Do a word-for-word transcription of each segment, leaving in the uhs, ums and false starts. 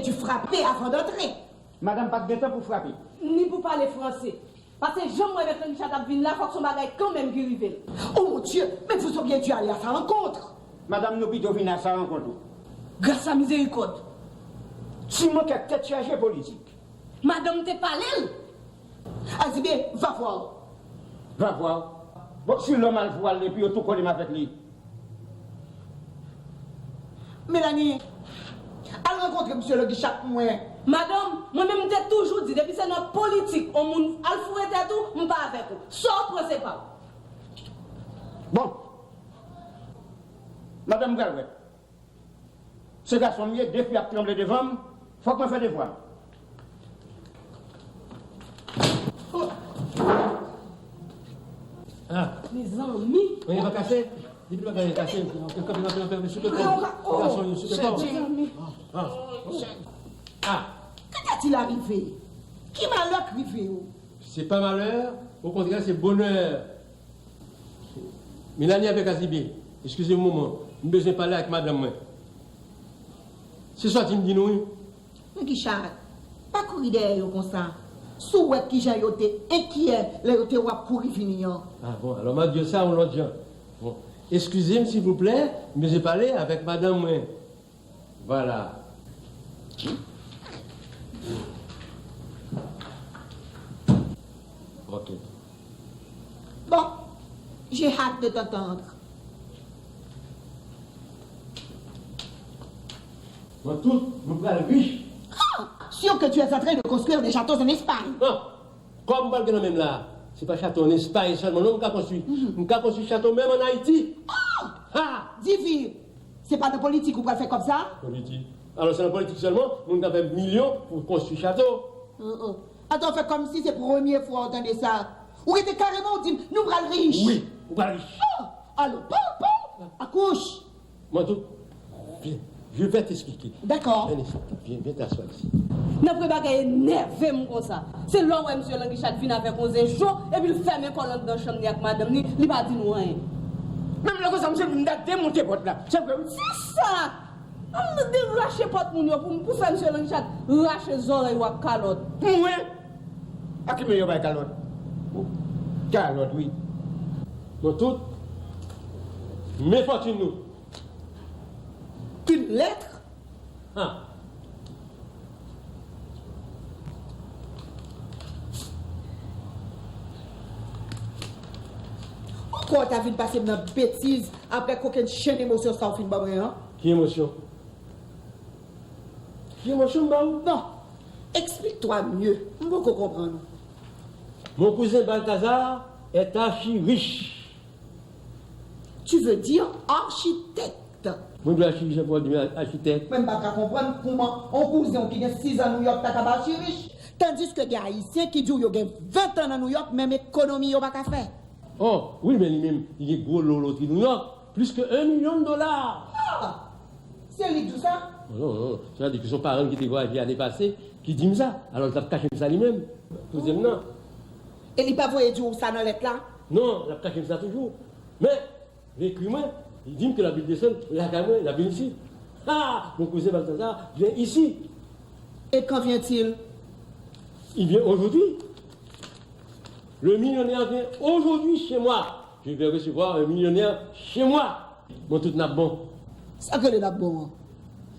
dû frapper avant d'entrer. Madanm pa t gen tan pou frape. Ni pou pale franse. Paske jan m wè Mèt Langi Chat ap vin la, fòk se yon bagay kanmenm ki rive l. Oh mon Dieu, mais vous auriez dû aller à sa rencontre. Madanm, nou pito vin a sa rankont ou. Gras a mizerikòd. Ti mank ak tèt chaje politik. Madanm te pale l. Azibye, va voir. Va voir. Bon, si lòm al vwal epi yo tou kole m avèk li. Melanie, al rankontre misye Langi Chat pou mwen. Madanm, mwen menm m te toujou di, depi se nan politik, on moun al foure tèt ou, m pa avèk ou. Sa w pran se pa w. Bon. Madanm, m pral wè. Se gason m ye, de fi ap tranble devan m, fòk mwen fè devwa m. Ah. Mezanmi. Mwen pa kase. Depi pa kase, kanpe, kanpe, kanpe, kanpe, sou tèt. Gason yo sou tèt. Ah. Ah. Qu'y a-t-il arrivé? Ki malè k rive w? Se pa malè, okontrè, se bonè. Melanie avèk Azibye, eskize m yon moman, m bezwen pale ak madanm mwen. Se sa w di m di nou, wi. Langi Chat, pa kouri dèyè yo konsa. Si w wè kijan yo te enkyè lè yo te wè w ap kouri vini an. Ah bon, alò m ap di w sa yon lòt jan. Bon, eskize m silvouplè, m bezwen pale avèk madanm mwen. Vwala. Ok. Bon, j'ai hâte de t'entendre. Nan tout, nou pral rich. Ah! Sûr que tu es en train de construire des châteaux en Espagne. Ah! Kòb m pral gen nan men m la, se pa chato an Espay sèlman non m ka konstwi. M ka konstwi chato menm ann Ayiti. Oh! Ha! Divir, se pa nan politik ou pral fè kòb sa? Politik? Alò se nan politik sèlman moun ka fè milyon pou konstwi chato. Oh, oh. Atò w fè kòmsi se premye fwa w tande sa. Ou rete kareman w di m nou pral rich. Wi, ou pral rich. Oh! Alò, pa, pa, akouch! Mwen tou, vyen, je vais t'expliquer. Dakò. Un instant, vyen, vyen t'asseoir ici. Nan vre bagay enève m konsa. Se lè w wè misye Langi Chat vin avèk yon zen cho, epi l fèmen kò l anndan chanm li ak madanm li, li pa di nou anyen. Menm lè konsa, misye di m ta demonte pòt la. Se vre, wi. Se sa! Ann de rache pòt moun yo pou, pou fè misye Langi Chat rache zòrèy ou ak kalòt. Mwen? A ki men yo bay kalòt? Kalòt, wi. Bon, tout. Men fòtin nou. Une lettre? Ha. Ou kwè w ta vin pase m nan betiz apre kokenn chenn emosyon sa w fin ban mwen an? Ki emosyon? Ki emosyon m ba w? Non. Explique-toi mieux. M poko konprann ou. Mon cousin Balthazar est archi riche. Tu veux dire architecte. Mwen dwe archi riche pou w di m achitèk. Mwen m pa ka konprann kouman on kouzen w ki gen sis an Nouyòk ta ka pa archi rich, tandiske gen Ayisyen ki di w yo gen ven tan nan Nouyòk, menm ekonomi yo pa ka fè. Oh, wi, men li menm, li gen gwo lo lotri Nouyòk, plis ke un milyon de dola. Ah! Se li k di w sa? Non, non, non. Sa vle di ke se yon paran ki te vwayaje ane pase ki di m sa. Alò, l t ap kache m sa li menm. Kouzen m nan. E li pa voye di w sa nan lèt la? Non, l ap kache m sa toujou. Men, li ekri mwen, li di m ke l ap vin desann lakay mwen, l ap vin isit. Ah! Mon cousin Balthazar vient ici. Et quand vient-il? Il vient aujourd'hui. Le millionnaire vient aujourd'hui chez moi. Je vais recevoir un millionnaire chez moi. Mwen tout n ap bon. Sa k rele n ap bon an?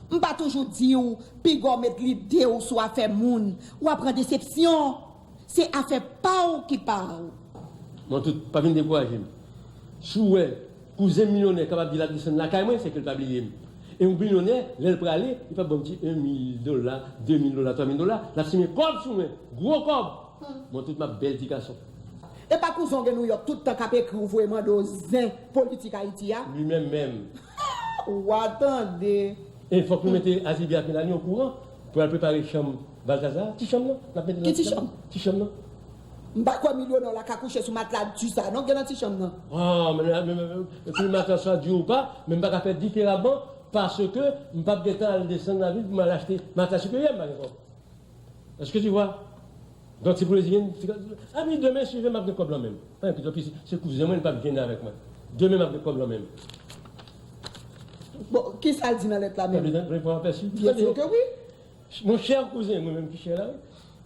M pa toujou di w, piga w met lide w sou afè moun, w a pran desepsyon. Se afè pa w ki pa w. Mwen tout, pa vin dekouraje m. Si w wè kouzen m milyonè kapab di l ap desann lakay mwen, se ke l pa bliye m. E yon milyonè, lè l prale, li p ap ban m ti en mil dola, de mil dola, twa mil dola, l ap simen kòb sou mwen, gwo kòb. Mwen tout m ap bèl ti gason. E pa kouzen w gen Nouyòk tout tan k ap ekri w voye mande w zen politik Ayiti a? Li menm menm. W a tande. E fòk nou mete Azibye ak Melanie okouran pou al prepare chanm Balthazar. Ti chanm nan. N ap mete nan ti chanm. Ki ti chanm? Ti chanm nan. M pa kwè milyonè w la ka kouche sou matla di sa non, gen nan ti chanm nan. Ah, men, men, men, men, epi matla sa di ou pa, men m pa ka fè diferaman paske m p ap gentan al desann lavil pou m al achte matla siperyè, m pa gen kòb. Est-ce que tu vois? Donk, se pou rezine m. Ah, men demen, si je m ap gen kòb lan men m. Pa enkyete w, se kouzen mwen, li p ap jennen avèk mwen. Demen, m ap gen kòb lan men m. Bon, kisa l di nan lèt la menm? Reponn apèsi. Byen si ke wi. Mon cher cousin, mwen menm ki chè la, wi.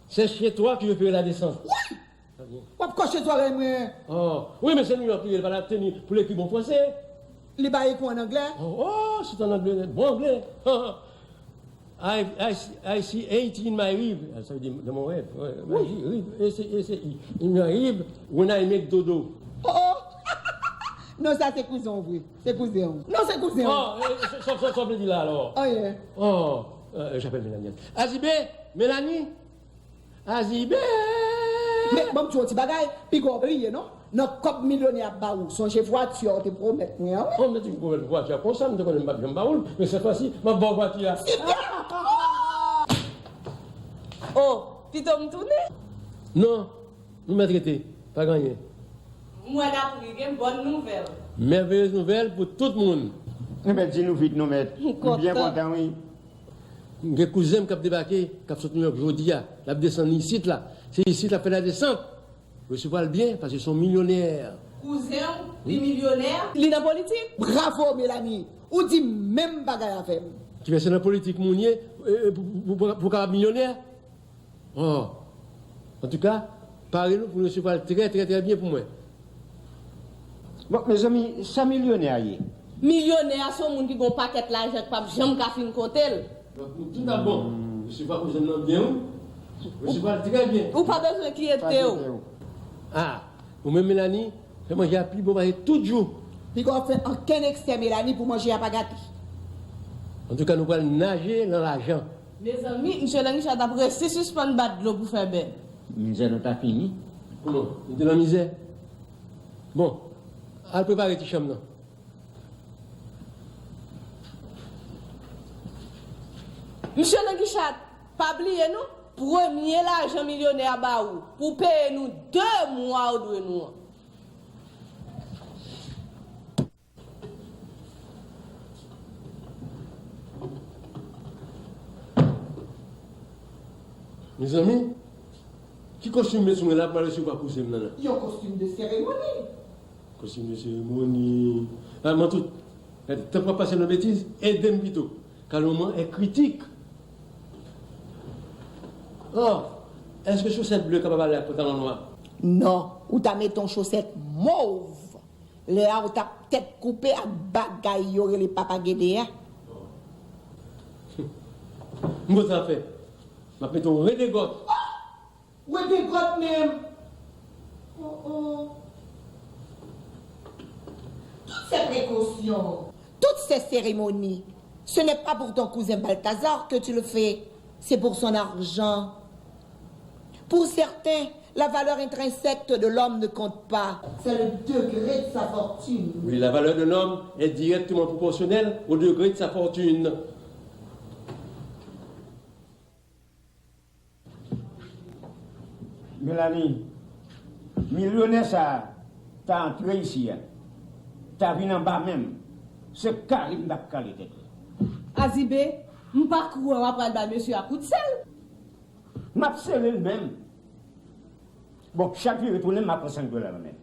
C'est chez toi que je ferai la descente. Wi! W ap kòche swarè mwen. Oh, wi, men se New York li ye, li pa la teni pou l ekri bon franse. Li ba ekou an anglè. Oh, oh, se an anglè, bon anglè. I, I, see- I see eighty in my rêve. Sa vle di nan mon rèv. Wi, wi, e se, e se, in my rêve, when I make dodo. Oh, oh. Non, sa se kouzen w vre. Se kouzen w. Non, se kouzen w. Oh, e, sa, sa, sa, sa vle di la, alò? Anyen. Oh, euh, j'appelle Mélanie. Azibé, Mélanie, Azibe! Men, ban m di w yon ti bagay, piga w bliye, non? Nan kòb milyonè ap ba ou, sonje vwati a w te pwomèt mwen an, wi. Oh, men ti pwomèt vwati a konsa, m te konnen m p ap janm ba ou l, men sèt fwa si, m ap ba w vwati a. Sipè! Oh, pito m tounen? Non, nou mèt rete, pa gen anyen. M wè lapli, gen bòn nouvèl. Mèveyez nouvèl pou tout moun. Nou mèt di nou vit, nou mèt. M byen kontan, wi. M gen kouzen m k ap debake, k ap sot Nouyòk jodi a. L ap desann isit la. Se isit l ap fè ladesant. Resevwa l byen, paske se yon milyonè. Kouzen w, li milyonè, li nan politik. Bravo, Melanie! Ou di menm bagay avè m. Kifè se nan politik moun ye, e, e, pou, pou, pou, pou w kapab milyonè? Oh. Antouka, pare nou pou nou resevwa l trè, trè, trè byen pou mwen. Bon, mezanmi, sa milyonè a ye? Milyonè a se yon moun ki gen yon pakèt lajan ki p ap janm ka fin konte l. Donk, nou tout ap bon. Resevwa kouzen nan byen, wi. Resevwa l trè byen. Ou pa bezwen enkyete w. Ah, ou menm, Melanie, fè manje a pi bon pase tout jou. Piga w fè ankenn eksè, Melanie, pou manje a pa gate. Antouka, nou pral naje nan lajan. Mezanmi, misye Langicha t ap resi sispann bat dlo pou fè bè. Mizè nou ta fini. Kouman? Nou te nan mizè? Bon, al prepare ti chanm nan. Misye Langicha, pa bliye non, premye lajan milyonè a ba ou, pou peye nou de mwa ou dwe nou an. Mezanmi, ki kostim m met sou mwen la pou m al resevwa kouzen m nan la? Yon kostim de seremoni. Kostim de seremoni. Ah, man tout. Gade, tank w ap pase nan betiz, ede m pito. Car le moment est critique. Oh, èske chosèt ble kapab ale ak pantalon nwa? Non, ou ta mete yon chosèt mov. Lè a ou t ap tèt koupe ak bagay yo rele papa gede a. M konn sa fè. M ap mete yon redegòt. Redegòt menm. Oh, oh. Toutes ces précautions, toutes ces cérémonies, ce n'est pas pour ton cousin Balthazar que tu le fais, c'est pour son argent. Pour certains, la valeur intrinsèque de l'homme ne compte pas. C'est le degré de sa fortune. Oui, la valeur de l'homme est directement proportionnelle au degré de sa fortune. Melanie, milyonè sa a ta antre isi a, ta vin anba men m, se kale m t ap kale tèt li. Azibe, m pa kwè w ap pral bay mesye a kout sèl. M ap sere l menm. Bon, chak vire tounen, m ap pran senk dola nan men l.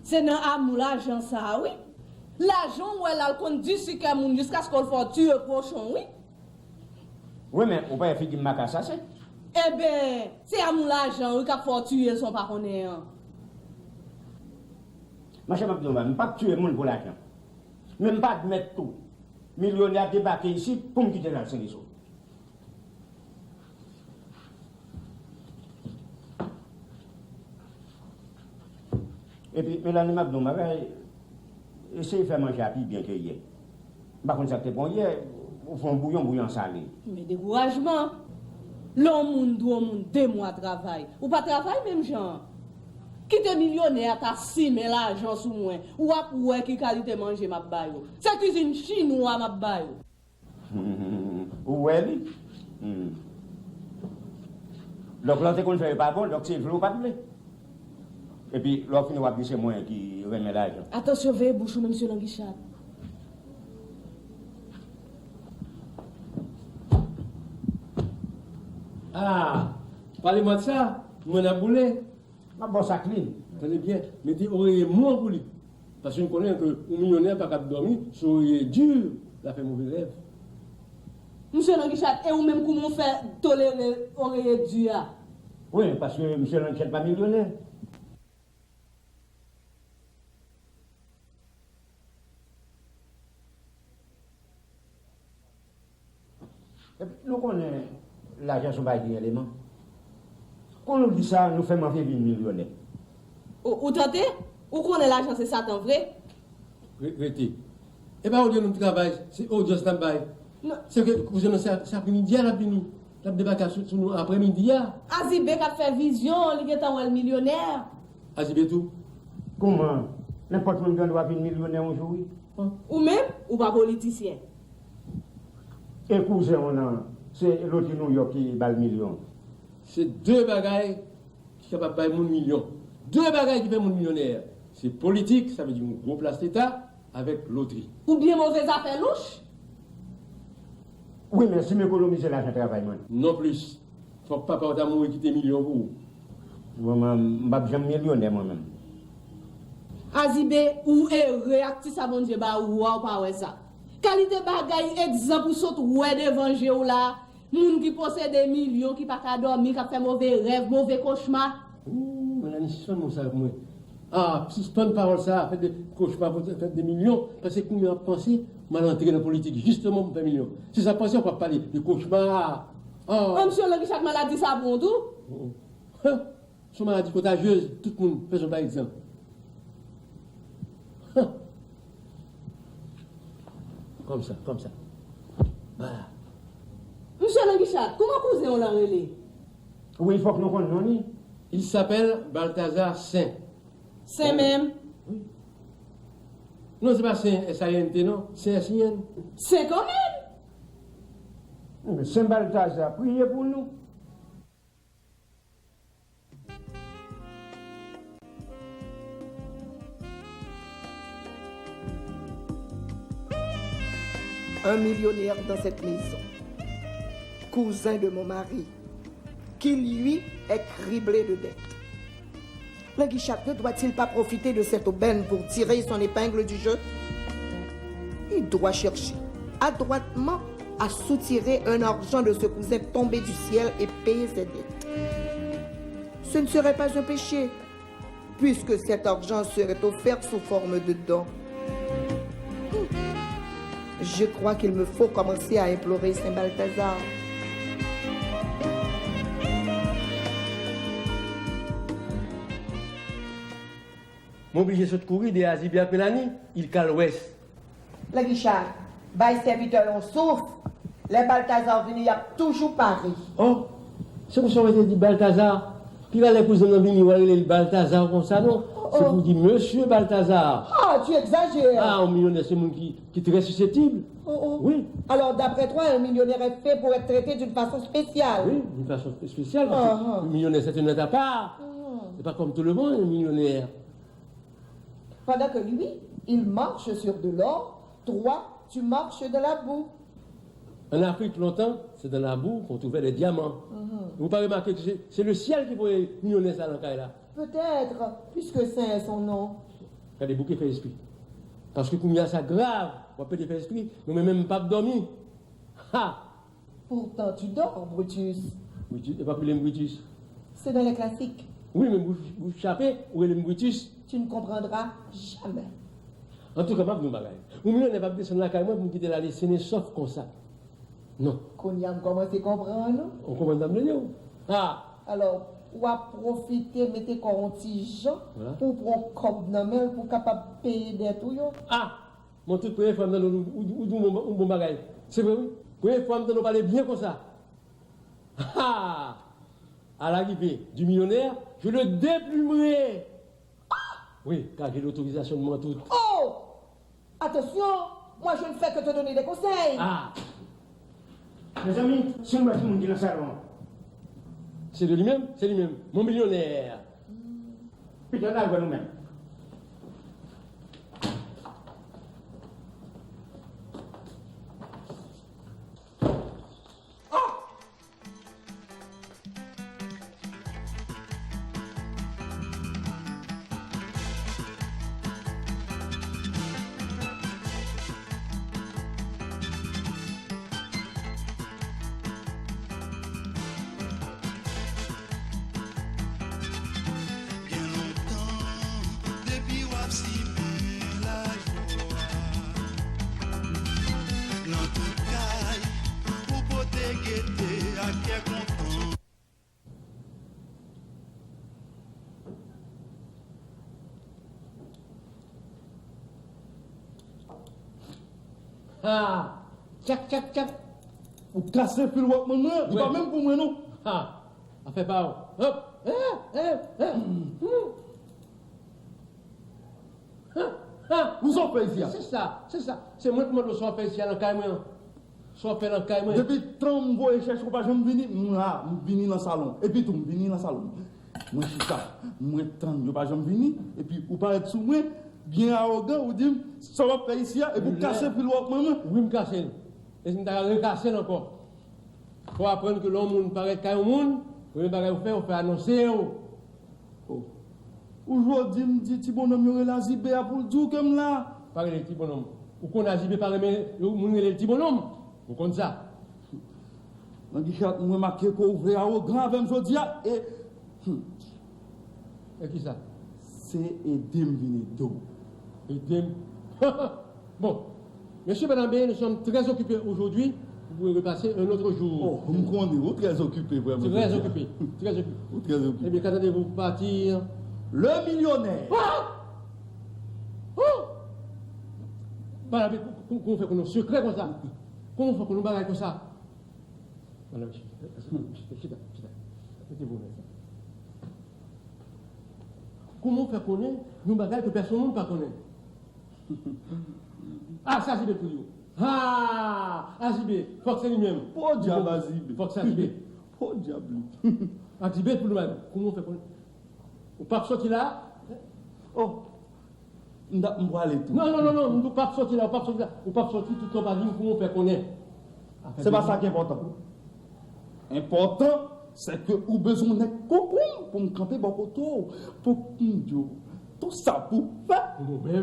Se nan amou lajan sa a, wi. Lajan w wè la, l konn disike moun jiskaske w fè w tiye pwochen w, wi. Wi, men ou pa wè figi m makasa se? Enben, se amou lajan, wi, k ap fè w tiye l san w pa konnen an. Monchè, m ap di w, m p ap tiye moun pou lajan. Men m pa admèt tou, milyonè a debake isit pou m kite l al Sendeso. Epi, Melanie, m ap di w yon bagay, eseye fè manje a pi byen ke yè. M pa konn sa k te bon yè, ou fè yon bouyon, bouyon an sale. Men dekourajman! Lè yon moun dwe yon moun de mwa travay, ou pa travay menm jan an. Kite milyonè a ta simen lajan sou mwen, w ap wè ki kalite manje m ap ba yo. Se kizin chinwa m ap ba yo. Ou wè li? Hmm. Donk, lè w te konn fè yo pa bon, donk se vle ou pa t vle. Epi, lè w fini, w ap di se mwen ki renmen lajan. Atansyon, veye bouch ou, men, mesye Langichat. Ah, pale mwen de sa, mwen ap boule. M ap ba w sa klin. Tande byen, mete oreye mou an pou li. Paske m konnen ke yon milyonè pa kab dòmi sou oreye di, l ap fè move rèv. Msye Languichat, e ou menm kouman w fè tolere oreye di a? Wi, paske msye Languichat pa milyonè. Epi nou konnen lajan se yon bagay ki gen eleman. Kon nou di sa, nou fè m anvi vin milyonè. Ou, ou tante? Ou konnen lajan se Satan vre? Re-, rete. E pa ou di nou travay, se odyans n ap bay. Non. Se ke kouzen nou se, se apremidi a l ap vini. L ap debake sou, sou nou apremidi a. Azibe k ap fè vizyon, li gentan wè l milyonè. Azibe tou. Kouman? Nenpòt moun gen dwa vin milyonè yon jou, wi. Ou menm, ou pa politisyen. E kouzen w nan, se lotri Nouyòk ki ba l milyon. Se de bagay ki kapab bay moun milyon. De bagay ki fè moun milyonè. Se politik, sa vle di yon gwo plas leta, avèk lotri. Ou byen move zafè louch? Wi, men si m ekonomize lajan travay mwen. Non plis. Fòk papa w ta mouri kite milyon pou ou. Mwen, mwen, m p ap janm milyonè mwen menm. Azibe, ou ere ak ti sa Bondye ba ou a, ou pa wè sa. Kalite bagay, egzanp ou sot wè devan je w la, moun ki posede milyon, ki pa ka dòmi, k ap fè move rèv, move kochma. Ooh, Melanie, sispann mo sa avèk mwen. Ah, sispann pawòl sa, fè de kochma, fè de milyon, paske kounye a w ap panse, m al antre nan politik, jisteman pou m fè milyon. Si sa panse, w ap pale de kochma. Ah. An, msye Languichat, maladi sa bon tou? Oh, oh. Hah. Se yon maladi kontajyez, tout moun bezwen bay egzanp. Hah. Kòmsa, kòmsa. Voilà. Msye Languichat, kouman kouzen w lan rele? Wi, fòk nou konn non li. Il s'appelle Balthazar Sen. Sen menm? Wi. Non, se pa Sen, S A I N T, non. Sen, S I N. Sen kanmenm! Ebyen, Sen Balthazar, priye pou nou. Un millionnaire dans cette maison, cousin de mon mari, qui lui est criblé de dettes. Languichat ne doit-il pas profiter de cette aubaine pour tirer son épingle du jeu? Il doit chercher adroitement à soutirer un argent de ce cousin tombé du ciel et payer ses dettes. Ce ne serait pas un péché, puisque cet argent serait offert sous forme de don. Je crois qu'il me faut commencer à implorer Saint Balthazar. Mwen oblije sot kouri dèyè Azibe ak Melanie, il kal wès. Languichat, bay sèvitè yon souf. Lè Baltazar vini, y ap toujou pare. Oh, se konsa w te di Baltazar? Pi rale kouzen m nan vini, w al rele l Baltazar konsa, non? Oh, oh. Se pou w di Mesye Baltazar. Ah, tu exagères. Ah, yon milyonè, se moun ki, ki trè siseptib. Oh, oh. Wi. Alors, d'après toi, un millionnaire est fait pour être traité d'une façon spéciale. Wi, d'une façon spéciale, paske yon milyonè, c'est un être à part. Ah. C'est pas comme tout le monde, un millionnaire. Pendant que lui, il marche sur de l'or, toi, tu marches dans la boue. En Afrique, longtemps, c'est dans la boue qu'on trouvait les diamants. Mhm. Ou pa remake ke se, se le syèl ki voye milyonè sa nan kay la? Peut-être, puisque saint est son nom. Gade bouke fè espri. Paske kounye a sa grav, w ap pede fè espri, nou menm menm m p ap dòmi. Ha! Pourtant tu dors, Brutus. Brutus, e pa rele m Brutus. C'est dans les classiques. Wi, men bouch, bouch chape, ou rele m Brutus. Tu ne comprendras jamais. Antouka, m ap di w yon bagay. Yon milyonè p ap desann lakay mwen pou m kite l ale sen e sòf konsa. Non. Kounye a m kòmanse konprann ou. Ou konprann sa m vle di w? Ah! Alò, w ap pwofite mete kò w yon ti jan pou w pran kòb nan men l pou w kapab peye dèt ou yo. Ah! Mwen tout premye fwa m tande w, ou, ou, ou di yon bon, yon bon bagay. Se vre wi. Premye fwa m tande w pale byen konsa. Ha! À l'arrivée du millionnaire, je le déplumerai. Ah! Wi, kage lotorizasyon mwen tout. Oh! Attention, moi je ne fais que te donner des conseils. Ah! Mezanmi, si nou wè timoun ki nan salon an. Se de li menm? Se li menm. Mon millionnaire. Pita n al wè nou menm. Ah! Tchak, tchak, tchak! Ou kase fil Walkman mwen, li pa menm pou mwen non. Ha! Afè pa w. Hop! Eh, eh, eh. Hmm. Ha! Ha! Ou sa w fè isi a? Se sa, se sa. Se mwen k mande w sa w fè isi a nan kay mwen an. Sa w fè nan kay mwen. Depi tan m voye chèche w pa janm vini, m la, m vini nan salon. Epi tou, m vini nan salon. Mwen chita, mwen tann, yo pa janm vini. Epi ou parèt sou mwen, byen awogan, ou di m, sa w ap fè isi a? Epi ou kase fil Walkman mwen. Wi, m kase l. E si m ta rekase l ankò? Fò w aprann ke lè yon moun parèt kay yon moun, premye bagay ou fè, ou fè anonse w. Oh. Ou jodi m di ti bonòm yo rele Azibe a pou l di w ke m la. Pa rele l ti bonòm. Ou konn Azibe pa renmen moun rele l ti bonòm. Ou konn sa. Langichat, m remake ke ou vle awogan avè m jodi a, e, hmm. E kisa? Se ede m vin ede w. Ede m? Bon, messieurs, mesdames, messieurs, nous sommes très occupés aujourd'hui. Vous pouvez repasser un autre jour. Oh, m konnen, ou trè okipe vrèman. Très occupé, très occupé. Ou trè okipe. Eh bien, qu'attendez-vous pour partir? Le millionnaire. Ah! Oh! Bagay, kou-, kou-, kòman w fè konnen yon sekrè konsa? Kòman w fè konnen yon bagay konsa? Madanm, chita, chita, chita, chita. Mete bonè sa. Kòman w fè konnen yon bagay ke pèsonn moun pa konnen? Ah, se Azibe pou li yo. Ah, Azibe, fòk se li menm. Podyab Azibe. Fòk se Azibe. Podyab li. Azibe pou li menm. Kòman w fè konnen? Ou p ap soti la? Oh, m t ap, m prale tou. Non, non, non, non, ou p ap soti la, ou p ap soti la. Ou p ap soti toutan w pa di m kòman w fè konnen. Se pa sa ki enpòtan. Enpòtan, se ke ou bezwen yon nèg konprann pou m kanpe bò kote w, pou m di w tout sa pou w fè,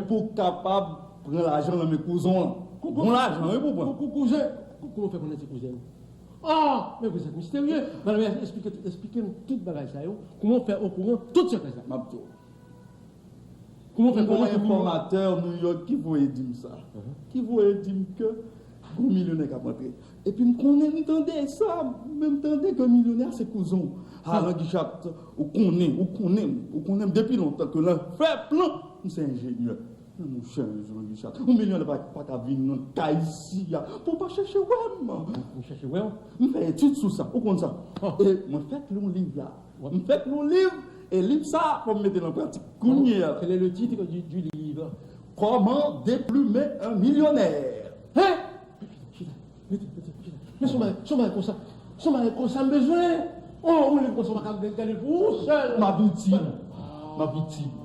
pou w kapab pran lajan nan men kouzon an. Bon lajan, wi, pou w pran. Kou-, kou-, kouzen, kou-, kòman w fè konnen se kouzen m? Ah, men vous êtes mystérieux. Madanm, eksplike, eksplike m tout bagay sa yo. Kòman w fè okouran tout sekrè sa? M ap di w. Kòman w fè konnen se pou mwen? Yon enfòmatè New York ki voye di m sa. Ki voye di m ke gon milyonè k ap antre. Epi m konnen, m tande sa, men m tande ke milyonè a se kouzon w. Ah, Langichat, ou konnen, ou konnen m, ou konnen m depi lontan ke lè m fè plan, m se enjenyè. Men monchè, Langichat, yon milyonè pa, pa ka vin nan kay isi a pou w pa chèche wè m. M chèche wè w? M fè etid sou sa, ou konn sa. E mwen fèk li yon liv la. M fèk li yon liv, e liv sa a, fò m mete l an pratik kounye a. Quel est le titre du, du livre? Comment déplumer un millionnaire. Hein? Chita, chita, chita. Men se yon bagay, se yon bagay konsa. Se yon bagay konsa m bezwen. Oh, yon liv konsa, w pa ka gade l pou ou sèl. M ap itil ou. M ap itil ou.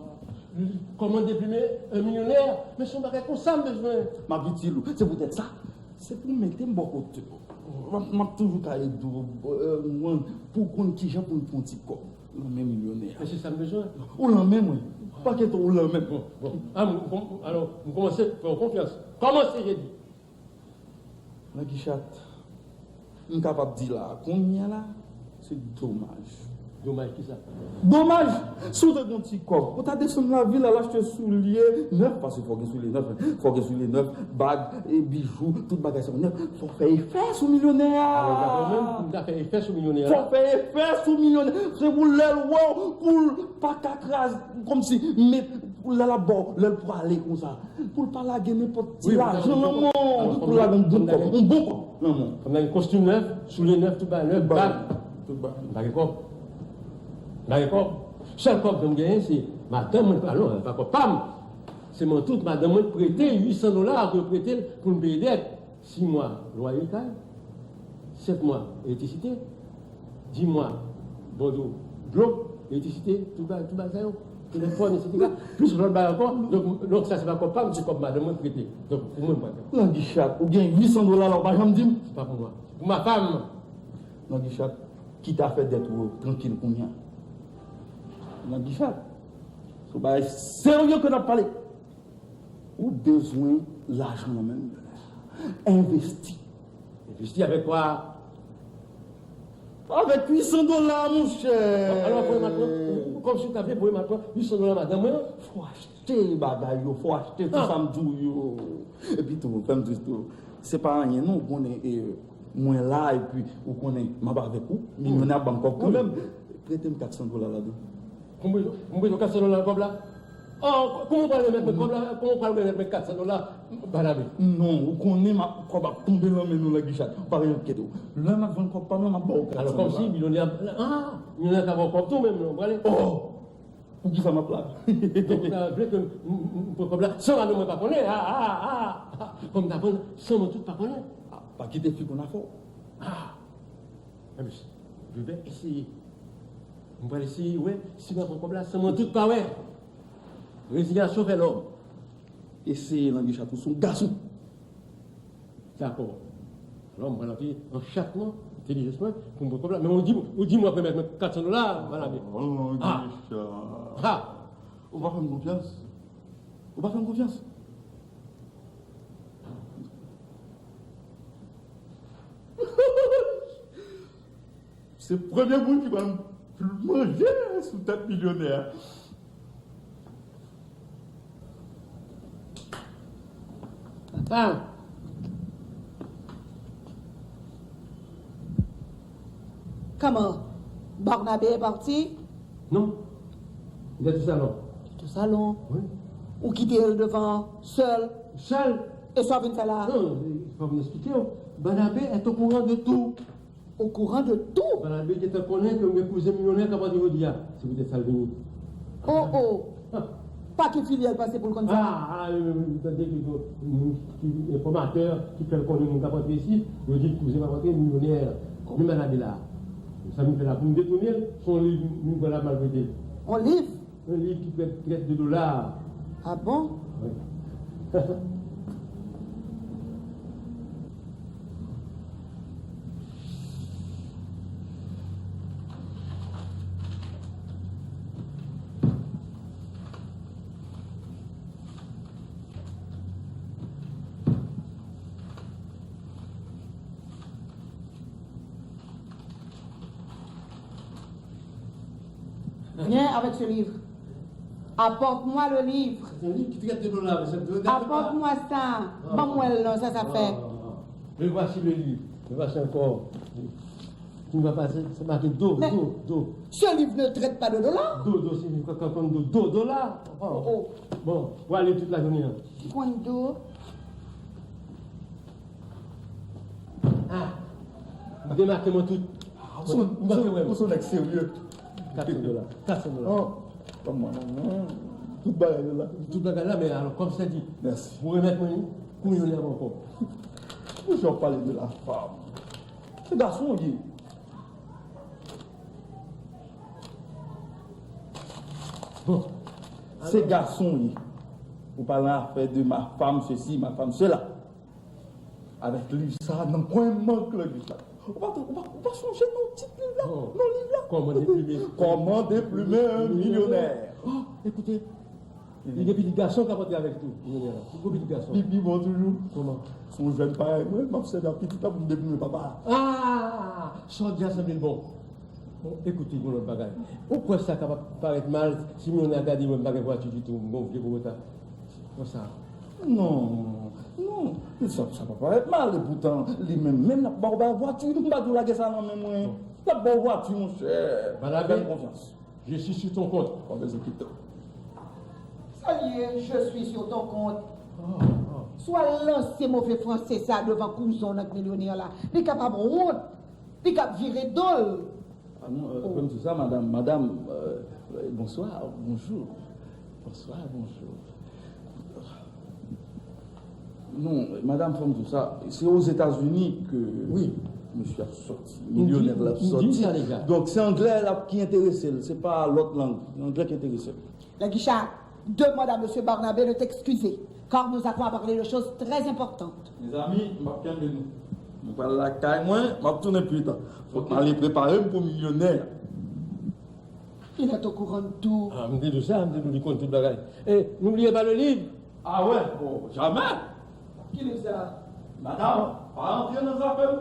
Comment déplumer un millionnaire? Men se yon bagay konsa m bezwen. M ap itil ou. Se poutèt sa, se pou w mete m bò kote w. M ap, m ap toujou ka ede w, euh, mwen, pou w konn kijan pou n pran ti kòb nan men milyonè a. Men se sa m bezwen. Ou nan men mwen. Pa kite w nan men mwen. Bon, bon. Ah, m, m, alò, m kòmanse fè w konfyans. Kòmanse, je di. Langichat, m kapab di la, kounye a la, se domaj. Domaj kisa? Domaj, si w te gen yon ti kòb, ou ta desann lavil al achte soulye nèf, paske fò gen soulye nèf, fò gen soulye nèf, bag, e bijou, tout bagay sa yo nèf. Fò w fè efè sou milyonè a. Alò, daprè w menm, pou m ta fè efè sou milyonè a? Fò w fè efè sou milyonè a. Se pou lè l wè w, pou l pa ka kraze, kòmsi, met, pou lè l ap ba w, lè l prale konsa. Pou l pa lage nenpòt ti lajan nan men w, pou l lage yon bon kòb, yon bon kòb nan men w. Fò m gen kostim nèf, soulye nèf, tout bagay nèf, bag. Tout bagay. M pa gen kòb. M pa gen kòb. Sèl kòb ke m genyen, se madanm mwen, alò, pa kòb pa m. Se mantou madanm mwen prete uit san dola, ke yo prete l pou m peye dèt. Sis mwa lwaye kay, sèt mwa elektrisite, dis mwa bòdwo dlo, elektrisite, tout bagay, tout bagay sa yo. Telefòn, et cetera. Plis lòt bagay ankò. Donk, donk sa se pa kòb pa m, se kòb madanm mwen prete. Donk, pou mwen, m pral fè. Langichat, ou gen uit san dola la, ou pa janm di m? Se pa pou mwen. Pou ma femme. Langichat, kite afè dèt ou yo trankil kounye a. Langichat, se yon bagay serye ke n ap pale. Ou bezwen lajan nan men milyonè. Envesti. Envesti avèk kwa? Avèk uit san dola, monchè. Alò, voye m al pran, kòmsi w ta vle voye m al pran uit san dola madanm mwen an? Fò w achte bagay yo, fò w achte tout sa m di w yo. Epi tou, fè m di tou, se pa anyen non, ou konnen, e, mwen la, epi ou konnen m ap avèk ou, milyonè ap ban m kòb kanmenm. Prete m kat san dola ladan. Pou mwen, pou mwen, kat san dola nan kòb la? Oh, kòman w pral remèt mwen kòb la? Kòman w pral remèt mwen kat san dola, Banabe? Non, ou konnen m ap, kòb ap tonbe nan men nou, Langichat. Pa renkyete'w. Lè m ap vann kòb pa m lan, m ap ba w kat san dola. Alò, kòmsi milyonè, ah, milyonè ka ba w kòb tou menm, non, prale. Oh! Poukisa m ap la? Donk, ou ta vle ke m, m, m pran kòb la san madanm mwen pa konnen? Ah, ah, ah, ah. Kòm m ta pran san mwen tout pa konnen. Ah, pa kite fi konn afè w. Ah! Enben, je vais essayer. M pral eseye, wè, si m ap pran kòb la san mwen tout pa wè. Rezinyasyon fè lòm. Eseye, Langichat, ou se yon gason. Dakò. Alò, m pral antre an chat mwen, entèlijans mwen, pou m pran kòb la. Men ou di, ou di m w ap remèt mwen kat san dola, Banabe. Oh, Langichat. Ah! Ou pa fè m konfyans? Ou pa fè m konfyans? Se premye moun ki pral manje sou tèt milyonè a. Ah. Kòman? Barnabé est parti? Non. Il est au salon. Il est au salon. Oui. Ou kite l devan sèl? Sèl? E sa w vin fè la? Non, fò m eksplike w. Barnabé est au courant de tout. Au courant de tout? Barnabé gentan konnen ke m gen kouzen milyonè k ap antre jodi a. Se poutèt sa l vini. Oh, oh. Ah. Pa ki filyè l pase pou l konn sa? Ah, ah, wi, wi, wi, tande ki, ki, ki enfòmatè ki fè l konnen moun k ap antre isit, yo di l kouzen m ap antre milyonè. Menm Barnabé la. Sa m fè la pou m detounen l, se yon liv m pral al malprete l. Yon liv? Un livre qui traite, traite de dollars. Ah bon? Oui. Viens avec ce livre. Apporte-moi le livre. C'est un livre qui traite de dollars, mais ça doit être... Apporte-moi ça. Ah. Ban mwen l non, sa sa fè. Ah, ah, ah. Me voici le livre. Me voici encore. Ki va pase, se make do, do, do. Ce livre ne traite pas de dollars. Do, do, se li k ap konn do, do, dola. Oh, oh. Bon, w ale tout lajounen an. Ki konn do? Ah, m te make mwen tout. Ou se, ou se, ou se yon nèg serye. Kat san dola. Kat san dola. Oh, ban mwen, non, non. Tout bagay la. Tout bagay la, men alò, kòm sa di, mèsi, pou remèt mwen li, pou yon lè ankò. Ou jan w pale de la femme. Se gason w ye. Bon. Se gason w ye. Ou pale afè de ma femme ceci, ma femme cela. Avèk liv sa a nan kwen mank legliz la. Ou pa, ou pa, ou pa sonje non tit liv la? Non. Non, liv la. Comment déplumer, comment déplumer un millionnaire. Oh, écoutez, li gen pitit gason k ap antre avèk tou, milyonè a. Li gen pitit gason. Li pi bon toujou. Kòman? Se yon jèn parèy mwen, m ap sèvi ak pitit la pou m deplumen papa a. Ah! Sa w di a sanble l bon. Bon, ekoute, yon lòt bagay. Ou kwè sa kapab parèt mal si milyonè a gade mwen m pa gen vwati ditou, m gon vye Kubota. Konsa. Non, non, sa, sa pa parèt mal, epoutan, li menm, menm l ap ba w bay vwati, m pa di w lage sa nan men mwen. Bon. L ap ba w vwati, monchè. Fè m konfyans. Je suis sur ton compte. Pa bezwen kite w. Sa l ye, je suis sur ton compte. Ah, ah. Si w al lanse move franse sa devan kouzen w nan milyonè la, li kapab wont, li kab vire do l. Ah non, euh, oh. Fè m di sa, madam, madam, euh, euh, bonsoir, bonjour. Bonsoir, bonjour. Non, madam, fè m di sa, se Ozetazini ke, wi, mesye ap sòti, milyonè la ap sòti. M di, m di sa deja. Donk, se anglè la ki enterese l, se pa lòt lang, se anglè ki enterese l. Laguicha, demande à monsieur Barnabé de t'excuser, car nous avons à parler de choses très importantes. Mezanmi, m ap kenbe nou. Nou pral lakay mwen, m ap tounen pi ta. Fòk m ale prepare m pou milyonè. Il est au courant de tout. Ah, m te di w sa, m te di w li konn tout bagay. Eh, n'oubliez pas le livre. Ah ouais, bon, jamè. Ki liv sa? Madam, pa antre nan zafè m.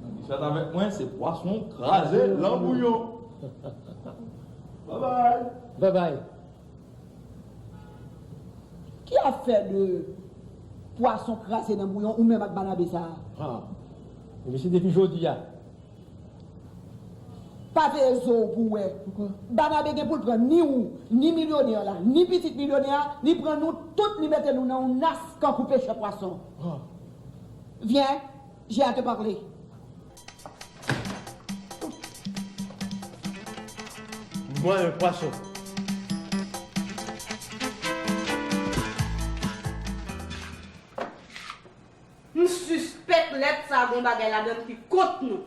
Nan ki fèt avèk mwen, se pwason kraze nan bouyon. Bye bye. Bye bye. Ki afè de pwason kraze nan bouyon ou menm ak Banabe sa a? Ah. Ebyen, se depi jodi a. Pa veye zo w pou w wè. Poukwa? Banabe gen pou l pran ni ou, ni milyonè la, ni pitit milyonè a, li pran nou tout, li mete nou nan yon nas kankou pechè pwason. Vyen, j'ai à te parler. Mwen, yon pwason. M sispèk lèt sa a gon bagay ladan l ki kont nou.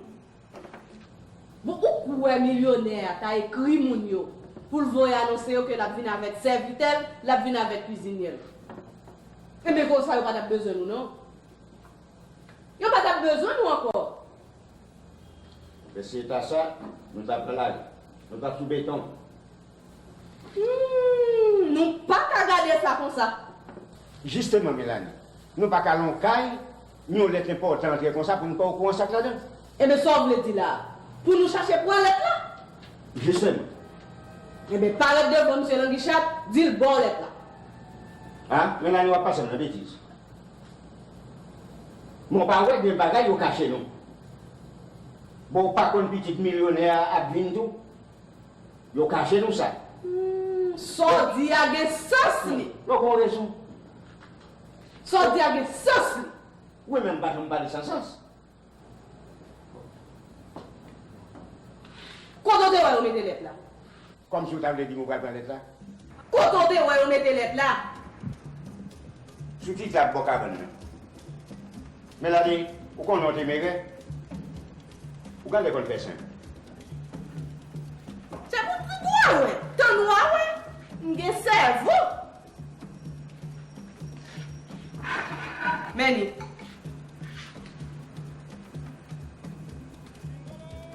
Bon, ou kwè milyonè a ta ekri moun yo pou l voye anonse yo ke l ap vin avèk sèvitè l, l ap vin avèk kwizinyè l? Enben, konsa yo pa t ap bezwen nou, non. Yo pa t ap bezwen nou ankò. Enben, si se ta sa, nou t ap nan lari, nou t ap sou beton. Hmm, nou pa ka gade sa konsa. Jisteman, Melanie, nou pa ka al yon kay, yon lèt enpòtan antre konsa pou nou pa okouran sa k ladan l. Enben, sa w vle di la a? Pou nou chache pran lèt la? Jisteman. Enben, parèt devan misye Langichat, di l ba w lèt la. A, Melanie, w ap pase m nan betiz. Men w pa wè gen bagay yo kache nou. Bon, w pa konn pitit milyonè a ap vin tou? Yo kache nou sa. Hmm, sa w di a gen sans li. Yo gon rezon. Sa w di a gen sans li. Wi, men m pa janm pale san sans. Kote w te wè yo mete lèt la? Kòmsi w ta vle di m ou pral pran lèt la? Kote w te wè yo mete lèt la? Sou ti tab bò kabann nan. Melanie, ou konnen w te merè? Ou genlè konn fè senp. Se pou ti dwa wè, tan nwa wè, m gen sèvo. Men li.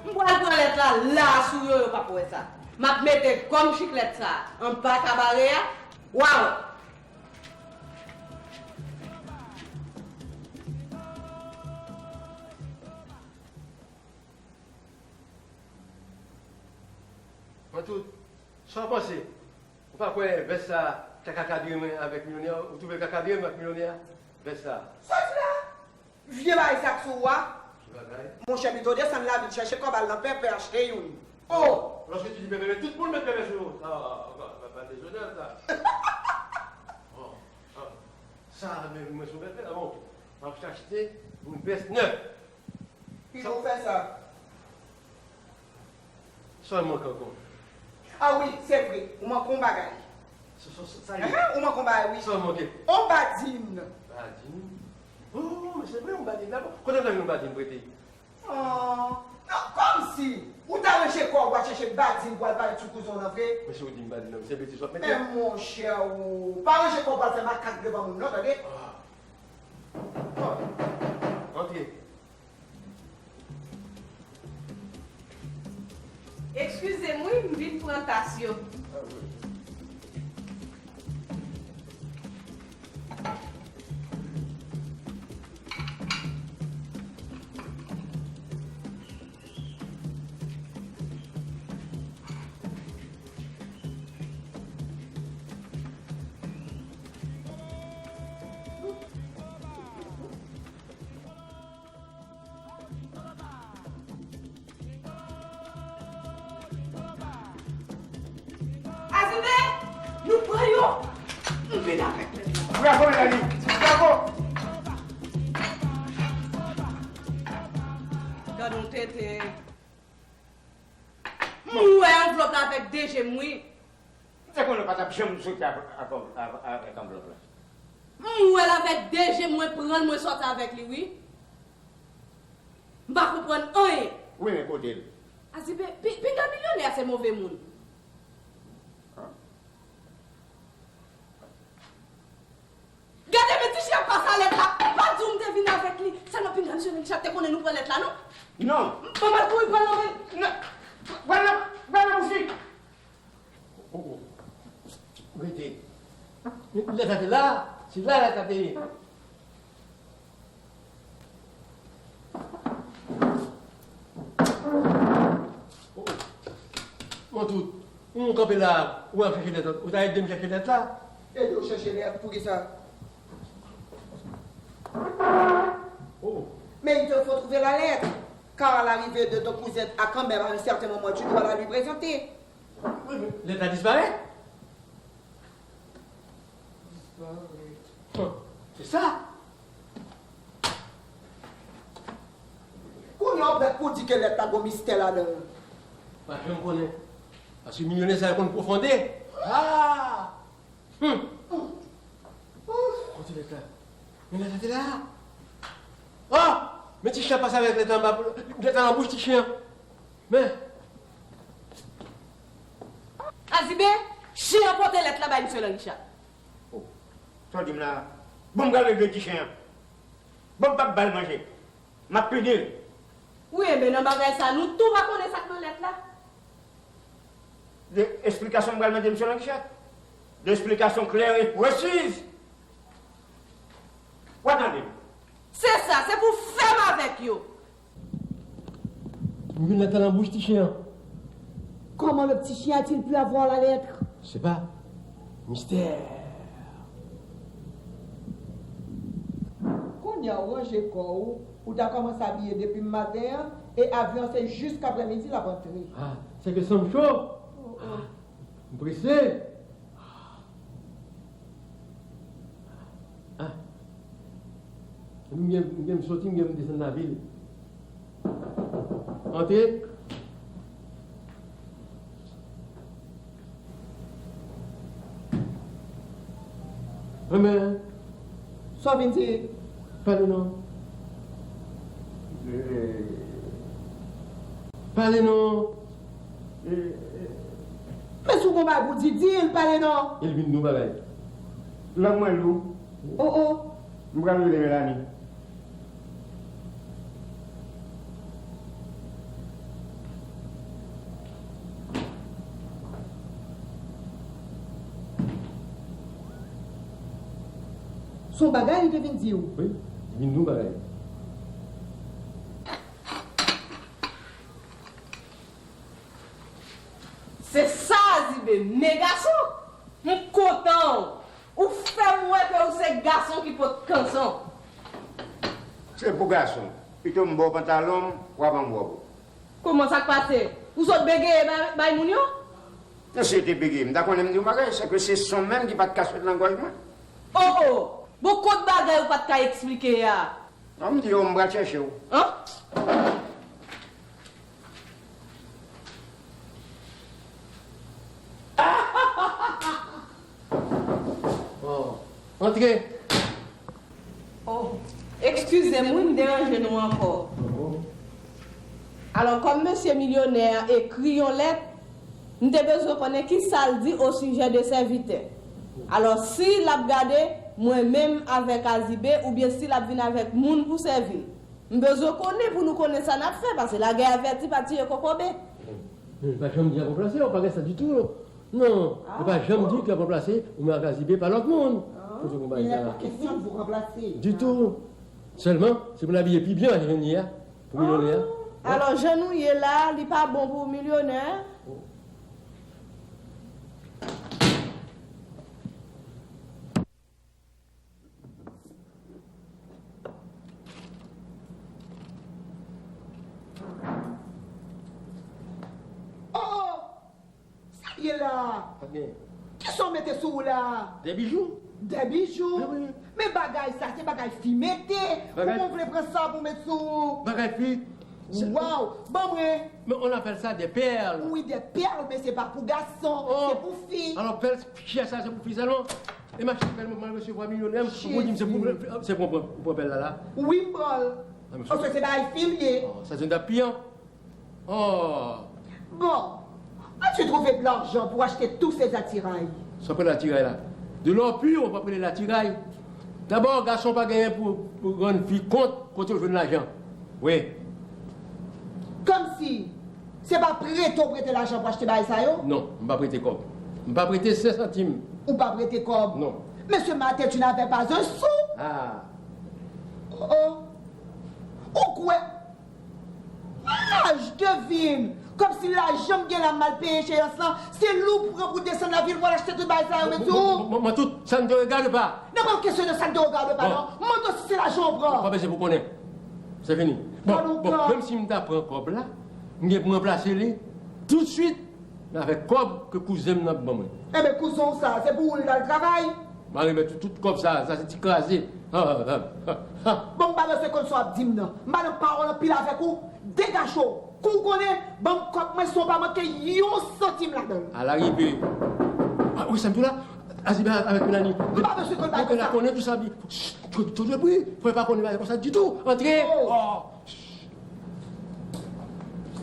M pral pran lèt la, la sou yo, yo p ap wè sa. M ap mete gòm chiklèt sa a anba kabare a, w a wè. Mwen tout, sa w panse? Ou pa kwè vès sa a ta ka kadre mwen avèk milyonè a? Ou twouve l ka kadre mwen ak milyonè a? Vès sa a. Sòti la! Vye bagay sa k sou ou a. Ki bagay? Monchè, pito desann lavil chèche kòb al nan pèpè achte youn. Oh! Lòske ti di pèpè, men tout moun met pèpè sou yo. Sa, pa, pa, pa dezonan sa. Bon, sa, men mwen sou pèpè, ah bon. M ap achte yon vès nèf. Pito w fè sa. Sa w manke ankò? Ah wi, se vre, ou manke yon bagay. Sa, sa, sa, sa ye? Hein, ou manke yon bagay, wi. Sa w manke? Yon badin. Badin? Oh, men se vre, yon badin la. Kote w ta jwenn yon badin prete? Oh, non, kòmsi ou ta ranje kò w al chèche badin pou al parèt sou kouzen w nan vre? Men si w di m badin nan, se betiz w ap mete. Men monchè, ou pa ranje kò w al fè makak devan moun non, tande? Ah. Oh. Antre. Eskize m wi, m vin pran tas yo. Azibe, nou pran yo! M vin avèk nèg yo. Bravo, Melanie! Bravo! Gad on tenten. M wè anvlòp la avèk de je m, wi. M te konnen w pa t ap janm soti avè-, avè-, avè-, avèk anvlòp la. M wè l avèk de je m, mwen pran l, mwen sòti avèk li, wi. M pa konprann anyen. Wi, men kote l? Azibe, pi-, pinga milyonè a se move moun. Gade men ti chyen pa sa lèt la. Pa di w m te vin avèk li. Sa nan pinga misye Richard te konnen nou pran lèt la, non? Non. M pa mal kouri pran nan men. Non. Pran nan, pran nan bouch li. Oh, oh. Rete. Lèt la te la. Se la lèt la te ye. Oh, oh. Mwen tout, ou kanpe la, ou al chèche lèt, ou ta ede m chèche lèt la. Ede w chèche lèt, poukisa? Oh. Mais il te faut trouver la lettre. Car l'arrivée de ton cousin à quand même à un certain moment, tu dois la lui présenter. Wi, men lèt la disparèt. Disparèt. Se sa. Kounye a w bèt pou w di ke lèt la gon mistè ladan l. Pa janm konnen. Paske milyonè sa yo konn pwofonde. Ah! Hum! Kote lèt la? Men lèt la te la. Oh! Men ti chen an pase avèk lèt la anba, lèt la nan bouch ti chen an. Men. Azibe, chen an pote lèt la bay misye Langicha. Oh, sa w di m la? Bon, m pral rele ti chen an. Bon, m p ap ba l manje. M ap pini l. Wi, enben nan bagay sa, nou tou pa konnen sa k nan lèt la. De esplikasyon m pral mande misye Langicha. De esplikasyon klè e presiz. W a tande m. Se sa, se pou fè m avèk yo. M jwenn lèt la nan bouch ti chen an. Comment le petit chien a-t-il pu avoir la lettre? Je sais pas. Mystère. Kounye a w ranje kò w, ou ta kòmanse abiye depi maten an, e avyon an se jiskaprèmidi l ap antre. Ah, c'est que sang chaud. Oh, oh. Ah, m prese. Ah. M gen, m gen m soti, m gen m desann lavil. Antre. Enben. Sa w vin di? Pale non. Pale non. Men si w gon bagay pou di, di l, pale non. E l vin di w bagay. Lang mwen lou. Oh, oh. M pral rele Melanie. Se yon bagay li te vin di w. Wi, li vin di yon bagay. Se sa, Azibe, men gason! M kontan w! Ou fè m wè ke ou se gason ki pot kanson. Se pou gason. Pito m ba w pantalon m, w a ban m wòb ou. Kòman sa k pase? Ou sot begeye bay, bay moun yo? Non, si yo te begeye, m ta konnen m di yon bagay, sèke se son menm ki pa t ka sot nan gòj mwen. Oh, oh! Bon, kot bagay ou pa t ka eksplike a? Non, m di yo, m pral chèche w. An? Oh, antre. Oh, eskize m wi, m deranje nou ankò. Alò, kòm mesye milyonè a ekri yon lèt, m te bezwen konnen ki sa l di osijè de sèvitè. Alò, si l ap gade, mwen menm avèk Azibe, oubyen si l ap vin avèk moun pou sèvi l. M bezwen konnen pou nou konnen sa n ap fè, paske lagè avèti pa tiye kokobe. Men, pa janm di l ap ranplase w, pa gen sa ditou, non. Non, yo pa janm di ke l ap ranplase ou menm ak Azibe pa lòt moun. Kote konpayi sa la? Kesyon pou ranplase. Ditou. Sèlman, se pou n abiye pi byen pase jan n ye a, pou milyonè a. Alò, jan nou ye la, li pa bon pou milyonè. Oh, oh! Sa l ye la? Sa gen? Kisa w mete sou ou la? De bijou. De bijou? Wi, wi. Men bagay sa, se bagay fi mete. Bagay... Kouman w vle pran sa pou w met sou ou? Bagay fi. Waw! Ban mwen. Men on appelle ça des perles. Wi, de pèl, men se pa pou gason, se pou fi. Alò, pèl chè sa, se pou fi sèlman. E m achte pèl mwen, m al resevwa milyonè, ou di m se pou, se pou, pou, pou pèl la la. Wi, m pran l. Paske se bagay fi m ye. Oh, sa se yon dap piyan. Oh. Bon, as-tu trouvé de l'argent pour acheter tous ces attirails? Sa pral atiray la. De l'or pur, on va appeler l'attirail. Dabò, gason pa genyen pou, pou rann fi kont kote yo jwenn lajan. Wi. Kòmsi, se pa prete w prete lajan pou achte bagay sa yo? Non, m pa prete kòb. M pa prete senk santim. Ou pa prete kòb? Non. Monsieur Martin, tu n'avais pas un sou? Ah. Oh, oh. Ou kwè? Laj de vin! Kòmsi lajan m gen la m al peye echeyans lan, se li w pran pou desann lavil pou al achte tout bagay sa yo met sou ou? Mwen, mwen, mwen, tout, ça ne te regarde pas. Nan pa yon kesyon de ça ne te regarde pas, non. Mwen mande w si se lajan w pran. Ou pa bezwen pou konnen. Se fini. Bon, bon, menm si m ta pran kòb la, m gen pou m ranplase li toutswit, men avèk kòb ke kouzen m nan ap ban mwen. Enben, kouzen w sa, se pou ou l t al travay? M a remèt ou tout kòb sa, sa se ti kraze. Ha, ha, ha, ha. Bon, m pa bezwen konn sa w ap di m nan. M pa nan pawòl anpil avèk ou. Degaje w. Kou w konnen, ban m kòb mwen san w pa manke yon santim ladan l. Alarive. Ah, wi, sa m di w la. Aziba avèk Melanie. M pa bezwen konn bagay sa. Konnen tout sa. Chut, tout, tout le bri. Fò pa konnen bagay konsa ditou. Antre. Oh. Oh.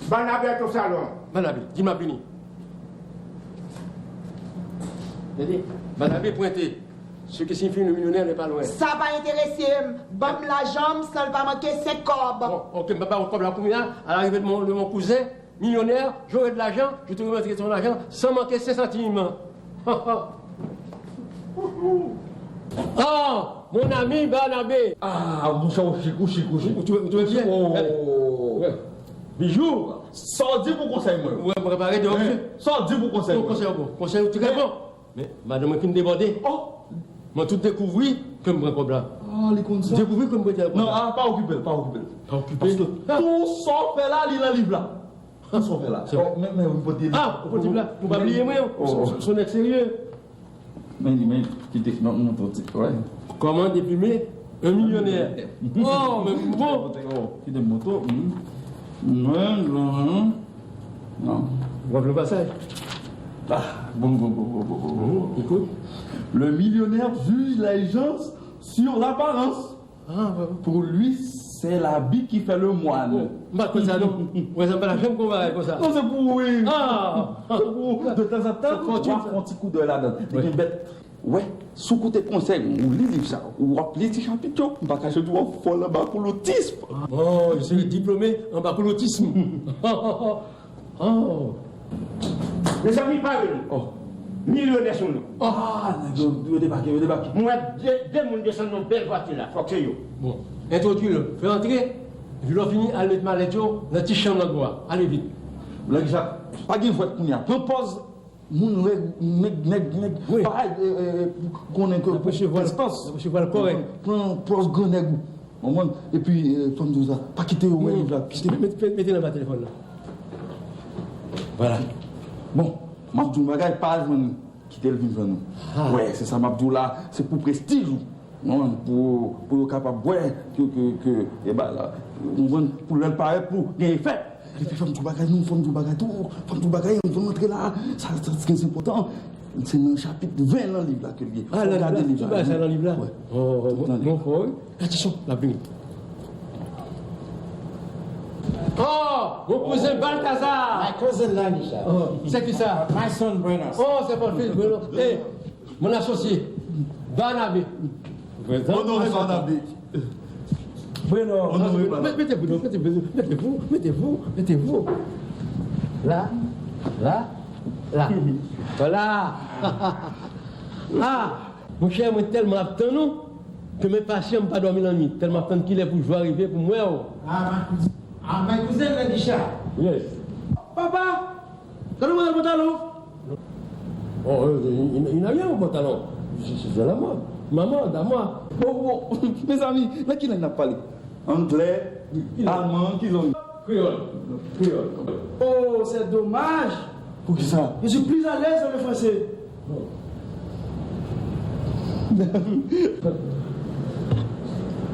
Barnabé est au salon. Barnabé, di m ap vini. Tande, Barnabé pwente. Ce qui signifie le millionnaire n'est pas loin. Sa pa enterese m. Ban m lajan m san l pa manke senk kòb. Bon, ok, m pa ba ou kòb la kounye a. À l'arrivée de mon, de mon cousin millionnaire, j'aurai de l'argent, je te remettrai ton argent sans manquer cinq centimes. Ah, mon ami Barnabé. Ah, monchè, ou chik, ou chik, ou chik. Ou twouve, ou twouve byen? Oh. Bijou. Sa w di pou konsèy mwen? Mwen prepare de opsyon. Sa w di pou konsèy mwen? Konsèy bon. Konsèy trè bon. Men madanm mwen fin debòde. Oh. Mwen tout dekouvri ke m pran kòb la. Ah, li konn sa. Dekouvri ke m prete l kòb la. Non, ah, pa okipe l, pa okipe l. Pa okipe l. Paske tout sa w fè la, li nan liv la. Tout sa w fè la. Se vre. Oh, men, men, ou pote li. Ah, ou pote li la. Ou pa bliye mwen. Oh. Son, son nèg serye. Men li, men, kite, non, non, non, ti, wè. Comment déplumer un millionnaire? Oh, men bon. Oh, kite moto. Mwen, non, non. Non. W ap le pasaj? Ah, bon, bon, bon, bon, bon, bon, bon. Écoute. Le millionnaire juge les gens sur l'apparence. Ah, bon. Pour lui, c'est l'habit qui fait le moine. Oh, m pa t konn sa, non. Mwen, sa m pa t janm konn bagay konsa. Non, se pou ou, wi. Ah! Se pou ou. De tanzantan, w ap fè yon ti koudèy ladan. Li gen bèt. Wè, si w koute konsèy mwen, ou li liv sa, ou ap li ti chapit yo, m pa kache di w ap fò nan bakoulotism. Oh, je suis diplômé en bakoulotisme. Oh. Mezanmi, pare nou. Oh. Milyonè sou nou. Ah, nèg yo, yo debake, yo debake. Mwen wè de, de moun desann nan bèl vwati la, fòk se yo. Bon, entwodui l, fè antre, epi lè w fini, al met malèt yo nan ti chanm nan bò a. Ale vit. Lè sa, pa gen jwèt kounye a. Pran pòz moun règ, nèg, nèg, nèg. Wi. Pa, eh, eh, konnen ke pou prestans. Pran pòz grannèg ou. Konprann? Epi, eh, fò m di w sa, pa kite yo wè liv la. Kite. Mete, mete, mete nan ba telefòn nan. Vwala. Bon, m ap di w yon bagay, pa al jwenn li. Kite l vin jwenn nou. Ah. Wè, se sa m ap di w la, se pou prestij ou. Konprann? Pou, pou yo kapab wè ke, ke, ke, e ba la, konprann? Pou lè l parèt, pou gen efè. Epi fò m di w bagay, non, fò m di w bagay tou. Fò m di w bagay, anvan m antre la. Sa, sa, se enpòtan. Se nan chapit ven nan liv la ke l ye. Ah, fò w gade liv la. Tout bagay sa nan liv la? Wè. Oh, oh, bon, bon, wi. Atann, l ap vini. Oh, mon cousin Balthazar. My cousin Lanisha. Oh, c'est qui ça? My son Buenos. Oh, c'est mon fils Buenos. Eh, mon associé, Barnabé. Présent. Honoré Barnabé. Bueno, mete, mete, mete vous, mete vous, mete vous, mete vous. Là, là, là. Voilà. Ah, monchè, mwen tèlman ap tann ou, ke m enpasyan, m pa dòmi lannwit, tèlman ap tann kilè pou jou a rive pou m wè w. Ah, my cousin, ah, my cousin Lanisha. Yes. Papa, gade mwen pantalon. Oh, euh, il, il, il n'a rien au pantalon. C'est, c'est la mode. Ma mode, à moi. Oh, oh, mezanmi, nan ki lang n ap pale? Anglè, alman, ki lang? Kreyòl. Kreyòl. Oh, c'est dommage. Poukisa? Je suis plus à l'aise dans le français.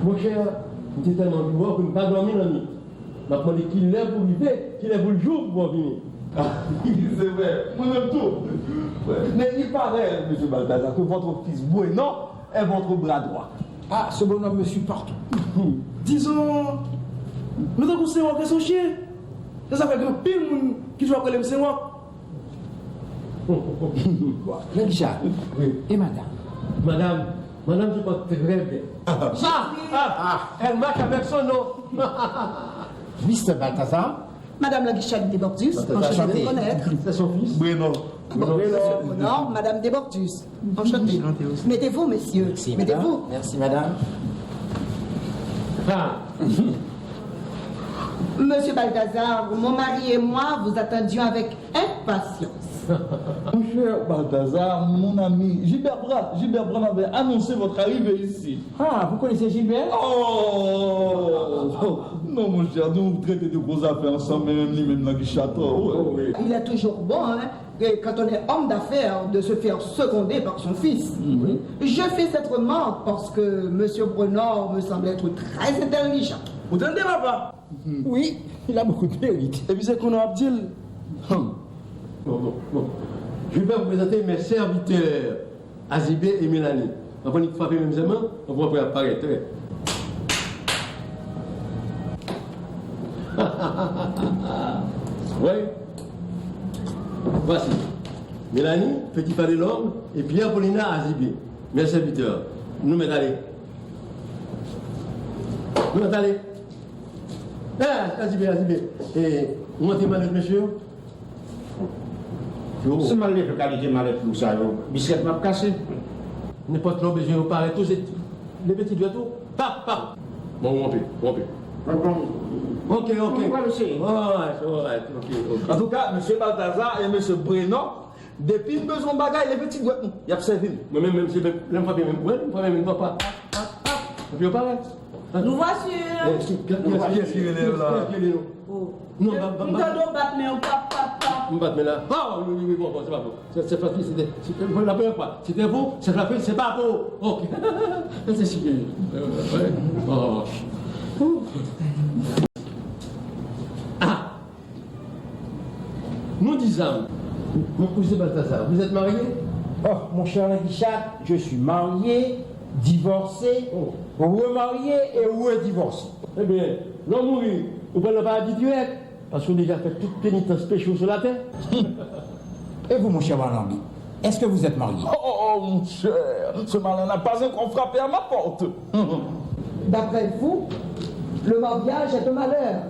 Monchè, m te tèlman anvi wè w ke m pa dòmi lannwit. M ap mande kilè pou rive, kilè pou l jou pou w vini. Ah, c'est vrai, mwen menm tou. Men il paraît, monsieur Balthazar, que votre fils Bueno est votre bras droit. Ah, ce bonhomme me suit partout. Dizon, nou tankou Senwòk e son chen. Se sa fè gen anpil moun ki toujou ap rele m Senwòk. Bon, Lanisha, e madanm? Madanm, madanm se pòt trè byen. Ah, ah, elle marche avec son nom. Mister Balthazar. Madame Lanisha Debordius, enchanté de vous connaître. C'est son fils. Bueno. Bon, Monsieur Honor, Madame Debordius, enchanté. Enchanté aussi. Mettez-vous, messieurs. Merci, madame. Mettez-vous. Merci, madame. Ah. Monsieur Balthazar, mon mari et moi vous attendions avec impatience. Mon cher Balthazar, mon ami Gilbert Brun, Gilbert Brun avait annoncé votre arrivée ici. Ah, vous connaissez Gilbert? Oh, Non, monchè, nou trete de gwo zafè ansanm, men menm li menm nan ki chat, oh, wè. Il est toujours bon, hein, et quand on est homme d'affaires, de se faire seconder par son fils. Je fais cette remarque parce que monsieur Brenor me semble être très intelligent. Ou tande, papa? Oui, il a beaucoup de mérite. Epi se konnen w ap di l. Hum. Bon, bon, bon. Je vais vous présenter mes serviteurs, Azibé et Mélanie. Anvan li frape menm zèman, anvan apre ap parèt. Oui. Voici. Mélanie, Petit Frère de l'Homme, et Pierre Paulina Azibé. Mes serviteurs. Nou mèt ale. Nou mèt ale. Ah, Azibé, Azibé. E, ou montre malèt mesye yo? Yo. Si m al leve kalite malèt lou sa yo, biskèt m ap kase. Nenpòt lè w bezwen yo parèt tou, se leve ti dwèt ou. Pap, pap. Bon, ou anpe, ou anpe. Ok, ok. Alright, alright, ok, ok. Antouka, mesye Baltazar e mesye Brenò, depi n bezwen yon bagay, leve ti dwèt nou. Y ap sèvi n. Mwen menm, menm si lè m frape menm, wè, m frape menm, pap, pap, pap, pap. Epi yo parèt. Nous voici. Eh, ki, ki, ki, ki, ki rele yo la? Ki rele yo? Oh. Non, m pa, m pa, m tande w bat men w, pap, pap, pap. M bat men la. Ah, wi, wi, wi, bon, bon, se pa bon. Se, se pa, se te, se te, la premyè fwa. Se te pou, se pa pou, se pa pou. Ok. Se si. Oh. Ah. Nou di sa. Monsieur Balthazar, vous êtes marié? Oh, mon cher Henri Chat, je suis marié, divorcé, remarié et redivorcé. Ebyen, lè w mouri, ou pral nan paradi dirèk, paske w deja fè tout penitans peche w sou latè. Et vous, mon cher Malanbi, est-ce que vous êtes marié? Oh, oh, oh, mon cher, ce malin n'a pas encore frappé à ma porte. D'après vous, le mariage est un malheur.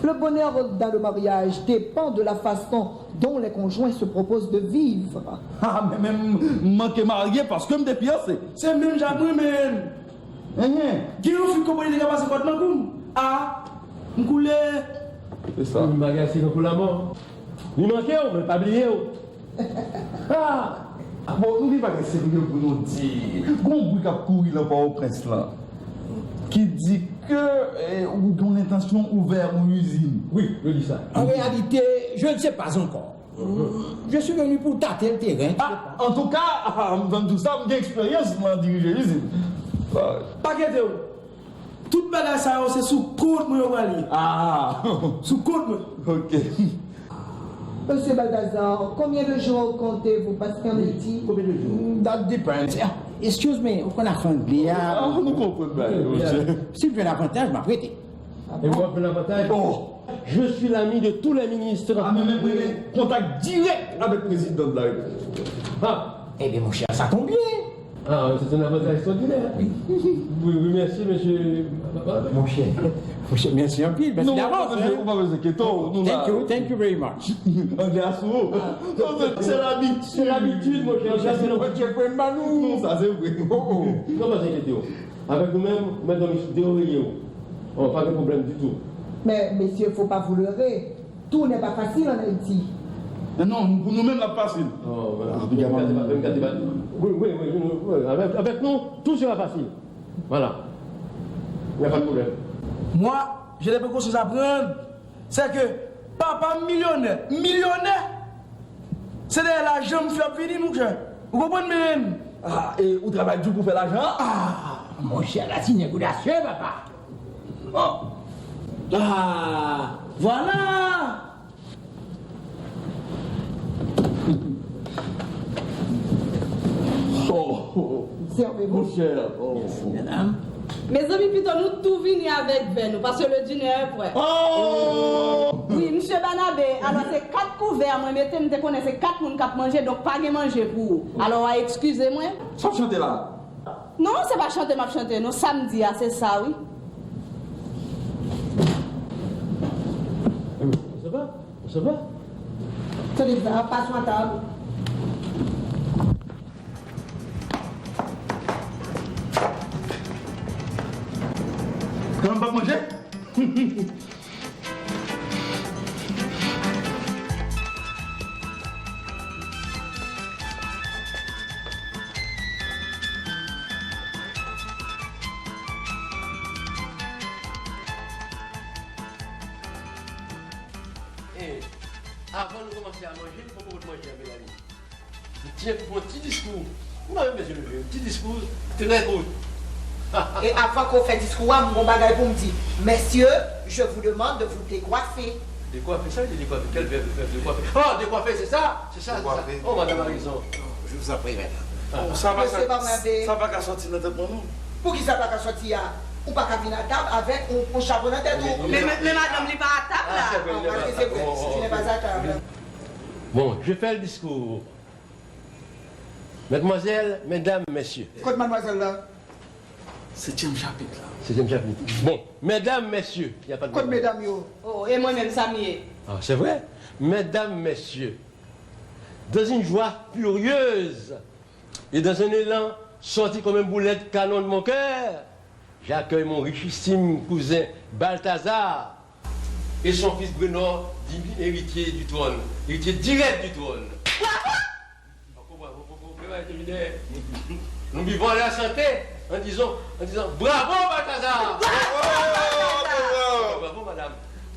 Le bonheur dans le mariage dépend de la façon dont les conjoints se proposent de vivre. Ah, men, men, m manke marye paske m te fiyanse. Se menm jan ak mwen, men. Enhen. Gen yon fi k konprann li te ka pase kòd nan kou m. Ah, m koule. Se sa. Bagay se tankou lanmò. Li manke w, men pa bliye w. Ah! Bon, nou gen bagay serye pou nou di. Gon bri k ap kouri lan Pòtoprens lan ki di ke, eh, ou gen yon entansyon ouvè yon izin. Wi, yo di sa. En réalité, je ne sais pas encore. Je suis venu pour tâter le terrain, tu sais pas. Ah, antouka, ah, m tann tou sa, m gen eksperyans nan dirije izin. Ah. Pa enkyete w. Tout bagay sa yo, se sou kont mwen yo prale. Ah. Sou kont mwen. Ok. Monsieur Balthazar, combien de jours comptez-vous passer en Haïti? Combien de jours? That depends. Ah, excuse me, ou konn afè anglè a? Ah, nou konprann bagay yo, monchè. Si m jwenn avantaj, m ap rete. E w ap jwenn avantaj? Oh. Je suis l'ami de tous les ministres. Ah, men, men, mwen gen kontak dirèk avèk prezidan de la République. Ah. Eh bien, mon cher, ça tombe bien. Ah, c'est un avantage extraordinaire. Oui, oui, merci, monsieur. Mon cher, mon cher, merci anpil. Mèsi davans, hein. Non, ou pa bezwen enkyete w, nou la. Thank you, thank you very much. Anglè a sou ou. Non, se, se labitid. Se labitid, mon cher. Sa, se nou. Mwen tcheke mwen ba nou. Non, sa, se vre. Oh, oh. Non, pa enkyete w. Avèk nou menm, ou mèt dòmi sou de oreye w. Oh, pa gen pwoblèm ditou. Mais, messieurs, faut pas vous leurrer. Tout n'est pas facile en Haïti. Non, pou nou menm, l ap fasil. Oh, voilà. Ah, men gade, men gade, men gade. Oui, oui, oui, oui, oui. Avec, avec nous, tout sera facile. Voilà. Il n'y a pas de problème. Moi, j'ai des précautions à prendre. C'est que papa m milyonè, milyonè, se dèyè lajan m fè ap vini, monchè. Ou konprann, men? Ah, e ou travay di pou fè lajan an? Ah, monchè, la ti nèg odasyè, papa. Oh. Ah, voilà. Oh, mon cher. Oh. Mezanmi, pito nou tou vini avèk vè nou, paske le dîner est prêt. Oh! Wi, msye Banabe, alò se kat kouvè mwen mete, m te konnen se kat moun k ap manje, donk pa gen manje pou ou. Alò, w a eskize mwen. Sa w chante la? Non, se pa chante m ap chante, non, sa m di a, se sa, wi. Sa va? Sa va? Tande sa, pas mwen tab. Kòman m p ap manje? A manje, m poko pot manje a, Melanie. M ti, fè yon ti diskou. M pa menm bezwen leve, yon ti diskou trè kout. E avan ke w fè diskou a, m gon bagay pou m di. Messieurs, je vous demande de vous décoiffer. Décoiffer, sa vle di décoiffer? Quel verbe, verbe décoiffer? Oh, décoiffer, c'est ça, c'est ça, c'est ça. Décoiffer. Oh, madame a raison. Je vous en prie, madame. Ah. Sa va, sa, sa pa ka sòti nan tèt mwen, non. Poukisa l pa ka sòti a? Ou pa ka vin a tab avèk yon, yon chapo nan tèt ou. Men, men, men madanm li pa a tab la. Ah, c'est vrai, il n'est pas à table. Oh, oh, oh. Tu n'es pas à table. Bon, je fais le discours. Mademoiselle, mesdames, messieurs. Kot madmwazèl la? Setyèm chapit la. Setyèm chapit. Bon, mesdames, messieurs, il n'y a pas de... Kot medam yo? Oh, e mwen menm, sa m ye? Ah, c'est vrai. Mesdames, messieurs, dans une joie furieuse et dans un élan sorti comme un boulet de canon de mon cœur, j'accueille mon richissime cousin Balthazar et son fils Brenor, digne héritier du trône, héritier direct du trône. Bravo! Bravo, bravo, bravo, bravo, terminé. Nous buvons à la santé en disant, en disant, bravo Balthazar! Bravo, Brenor! Bravo, madame!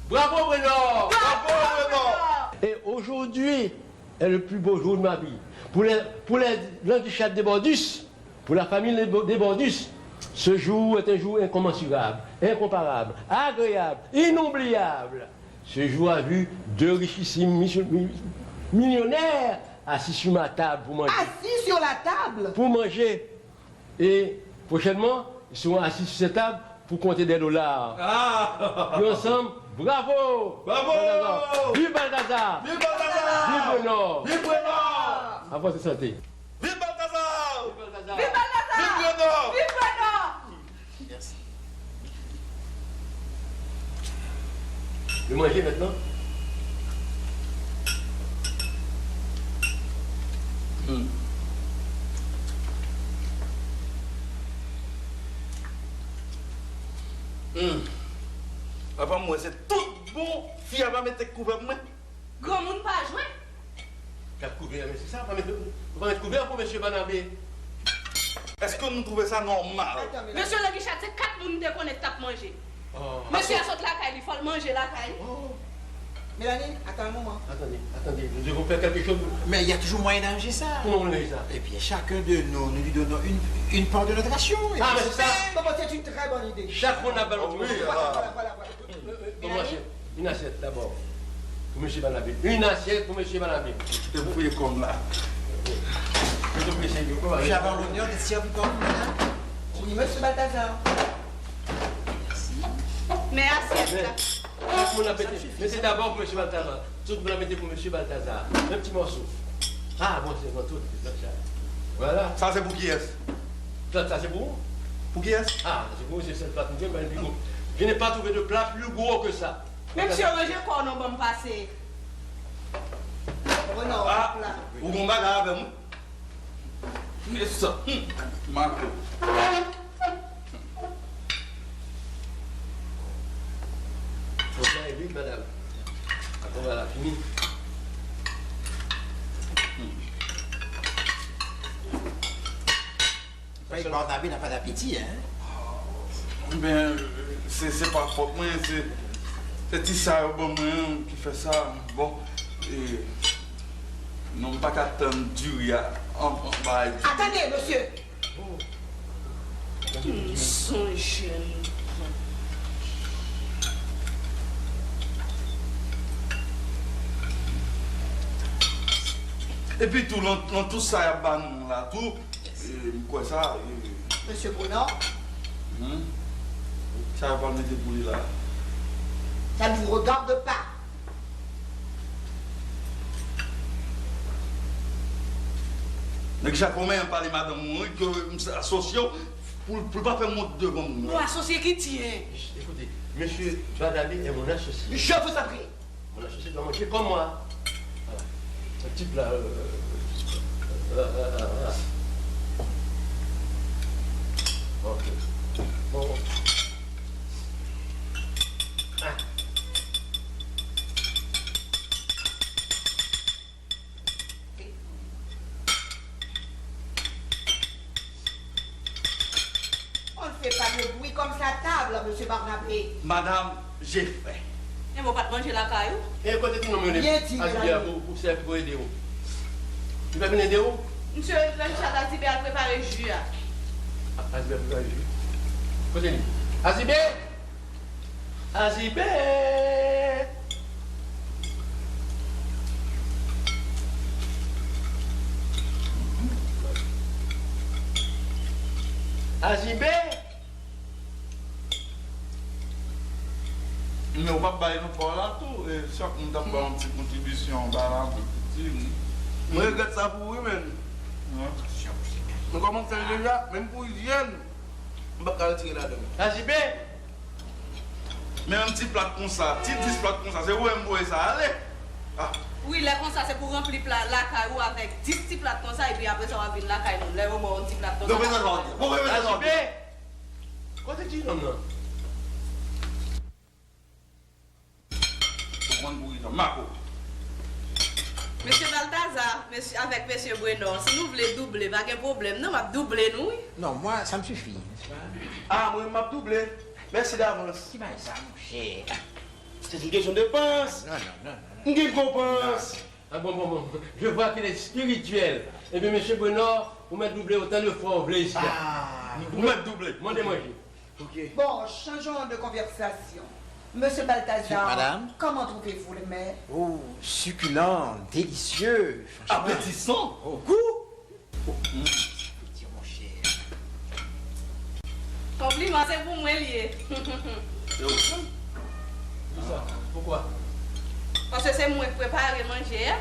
Bravo, Brenor! Bravo, Brenor! Et aujourd'hui, est le plus beau jour de ma vie. Pour les, pour les languichat débordus, pour la famille débordus, ce jour est un jour incommensurable, incomparable, agréable, inoubliable. Ce jour a vu deux richissimes mi-, mi-, millionnaires assis sur ma table pour manger. Assis sur la table? Pour manger. Et prochainement, ils seront assis sur cette table pour compter des dollars. Ah! Et ensemble, bravo! Bravo! Balthazar! Vive Balthazar! Vive Balthazar! Vive Brenor! Vive Brenor! En votre santé! Vive Balthazar! Vive Balthazar! Vive Brenor! Vive Brenor! Merci. Le manger maintenant. Hmm. Hmm. Papa m wè se tout bon fi a pa mete kouvè pou mwen. Granmoun pa jwe. Kat kouvè, mesye, sa pa met, ou pa met kouvè pou mesye Banabe. Èske nou twouve sa nòmal? Mesye Languichat, se kat moun m te konnen k t ap manje. Mesye a sot lakay li, fò l manje lakay li. Mélanie, attends un moment. Attendez, attendez, nous devons faire quelque chose. Mais il y a toujours moyen d'arranger ça. Comment on arrange ça? Eh bien, chacun de nous, nous lui donnons une, une part de notre ration. Ah, mais c'est ça. Bon, c'est une très bonne idée. Chak moun ap ba l yon ti moso. Voilà, voilà, voilà. Bon, machè. Une assiette d'abord. Pour monsieur Banabe. Une assiette pour monsieur Banabe. Te voye kòm la. Mesye, avoir l'honneur de servir comme madame. Oui, monsieur Balthazar. Merci. Men asyèt la. Tout moun ap mete. Mete d'abord pour monsieur Balthazar. Tout moun ap mete pour monsieur Balthazar. Un petit morceau. Ah, bon, c'est bon, tout, tout ça. Voilà. Sa se pou kiyès? Plat sa se pou ou? Pou kiyès? Ah, se pou ou, se sèl plat mwen, mwen pi gwo. Je n'ai pas trouvé de plat plus gros que ça. Men misye ranje kò w non, ban m pase. Renan, ah, ou gon bagay avè m wi. Men sa, hmm, Marco. Fò sa e vit, madam. Apre w a la fini. Hmm. Pèp Barnabé n'a pas d'appétit, hein? Ben, se, se pa fòt mwen, se, se ti sa yo ban mwen an ki fè sa. Bon, e, non, m pa ka tann diri a, an, an, bay diri. Attendez, monsieur! M sonje nou. Epi tou, lan, lan tout sa y ap ba nou la tou, e, m kwè sa, e. Monsieur Brenor. Hmm? Sa yo pral mete pou li la. Ça ne vous regarde pas. Nèg Jakòmen an pale madanm ou, wi, ke m asosye w pou, pou l pa fè m wont devan moun. Nou asosye ki tyen? Écoutez, monsieur Banabe est mon associé. Je vous en prie. Mon associé doit manger comme moi. Voilà. Un petit plat, euh, euh, euh, euh, euh. Ok. Bon. Ah. On ne fait pas de bruit comme ça à table, monsieur Barnabé. Madame, j'ai faim. ou pa t manje lakay ou? E kote ti nonm yo? Azibè pou, pou sèvi, pou ede w. Li pa vin ede w? Misye Richard, Azibè al prepare ji a. Azibè prepare ji. Kote li? Azibè! Azibè! Azibè! Men ou p ap bay nou pa w la tou, e chak moun t ap bay yon ti kontribisyon anba la pou ti, wi. Mwen regrèt sa pou ou, wi, men. Mwen kòmanse l deja, menm pou idyèn, m p ap ka retire ladan l. Azibè! Men yon ti plat konsa, ti dis plat konsa, se ou menm voye sa ale. Ah. Wi, lè konsa, se pou ranpli pla lakay ou avèk dis ti plat konsa, epi apre sa, w ap vin lakay nou. Lè yo ba w yon ti plat konsa. Bon, prezan sa w di. Bon, prezan sa w di. Azibè! Kote ti nonm nan? Ou konn pou rezon. Mako. Mesye Baltazar, mesye, avèk mesye Brenò, si nou vle double, pa gen pwoblèm, non, m ap double nou, wi. Non, mwen, sa m sifi. Ah, mwen, m ap double. Mèsi davans. Ki bagay sa, monchè? Se yon kesyon de pans. Non, non, non, non, non. M gen gwo pans. Ah, bon, bon, bon. Je vois qu'il est spirituel. Eh bien, mesye Brenò, ou mèt double otan de fwa ou vle isi a. Ah, ou mèt double. Mande manje. Ok. Bon, changeons de conversation. Monsieur Balthazar, madame, comment trouvez-vous le mets? Oh, succulent, délicieux, franchement. Appétissant. Oh. Goût. Oh, mm. Petit, mon cher. Konpliman, se pou mwen l ye. Se ou? Poukisa? Poukwa? Paske se mwen k prepare manje a.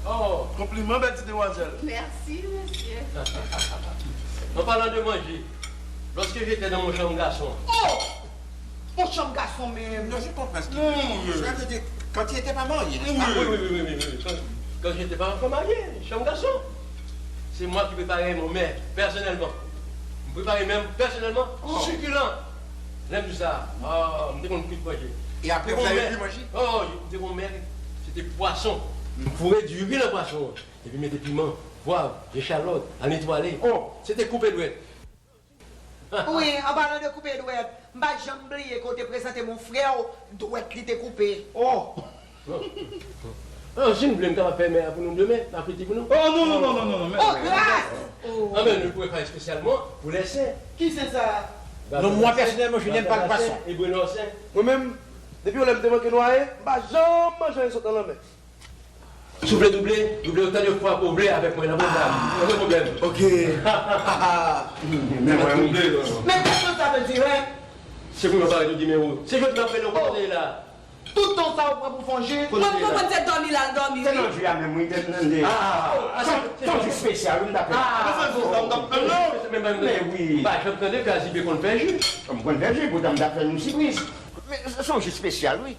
Oh, konpliman, bèl ti demwazèl. Mèsi, mesye. An palan de manje, lorsque j'étais dans mon chambre garçon. Oh! Mon chambre garçon menm. Non, je comprends ce qu'il veut dire. Cela veut dire, quand il était pas marié, n'est-ce pas? Oui, oui, oui, oui, oui, oui. Quand, quand j'étais pas encore marié, chambre garçon. C'est moi qui préparais mon mets, personnellement. M prepare menm, pèsonèlman, sukilan. Lè m di sa, ah, m te konn kwit manje. E apre, ou fè epi manje? Oh, m te konn mè, se te pwason. M foure diri nan pwason an. Epi mete piman, pwav, echalòt, al netwaye. Oh, se te koupe dwèt. Wi, an palan de koupe dwèt, m pa janm bliye ke w te prezante m yon frè w, dwèt li te koupe. Oh! Oh, si nou vle, m kapab fè mè a pou nou demen, apriti pou nou. Oh, non, non, non, non, non, non, men. Oh, gras! Oh. Ah, men nou prepare espesyalman pou lè sen. Ki sen sa? Non, mwen pèsonèlman, je n'aime pas le poisson. E Brenò sen. Mwen menm, depi yon lè m te manke nwaye, m pa janm manje anyen sot nan lanmè. Si w vle double, double otan de fwa ke w vle avèk mwen nan banda. Okenn pwoblèm. Ok. Men mwen double. Men kisa sa vle di, hein? Se pou mwen pale tout nimewo. Se jodi m ap fè nou kòmantè la. Tout tan sa ou pran pou fè yon ji? Mwen konprann se dòmi l al dòmi, wi. Se nan ji a menm, wi, m te tande. Ah, ah, ah, se yon ji espesyal, wi, m t ap fè. Ah, men se sa m t ap fè, non? Men wi. M pa janm tande ke Azibè konn fè ji. M konn fè ji, poutan m t ap fè nou sipriz. Men se yon ji espesyal, wi.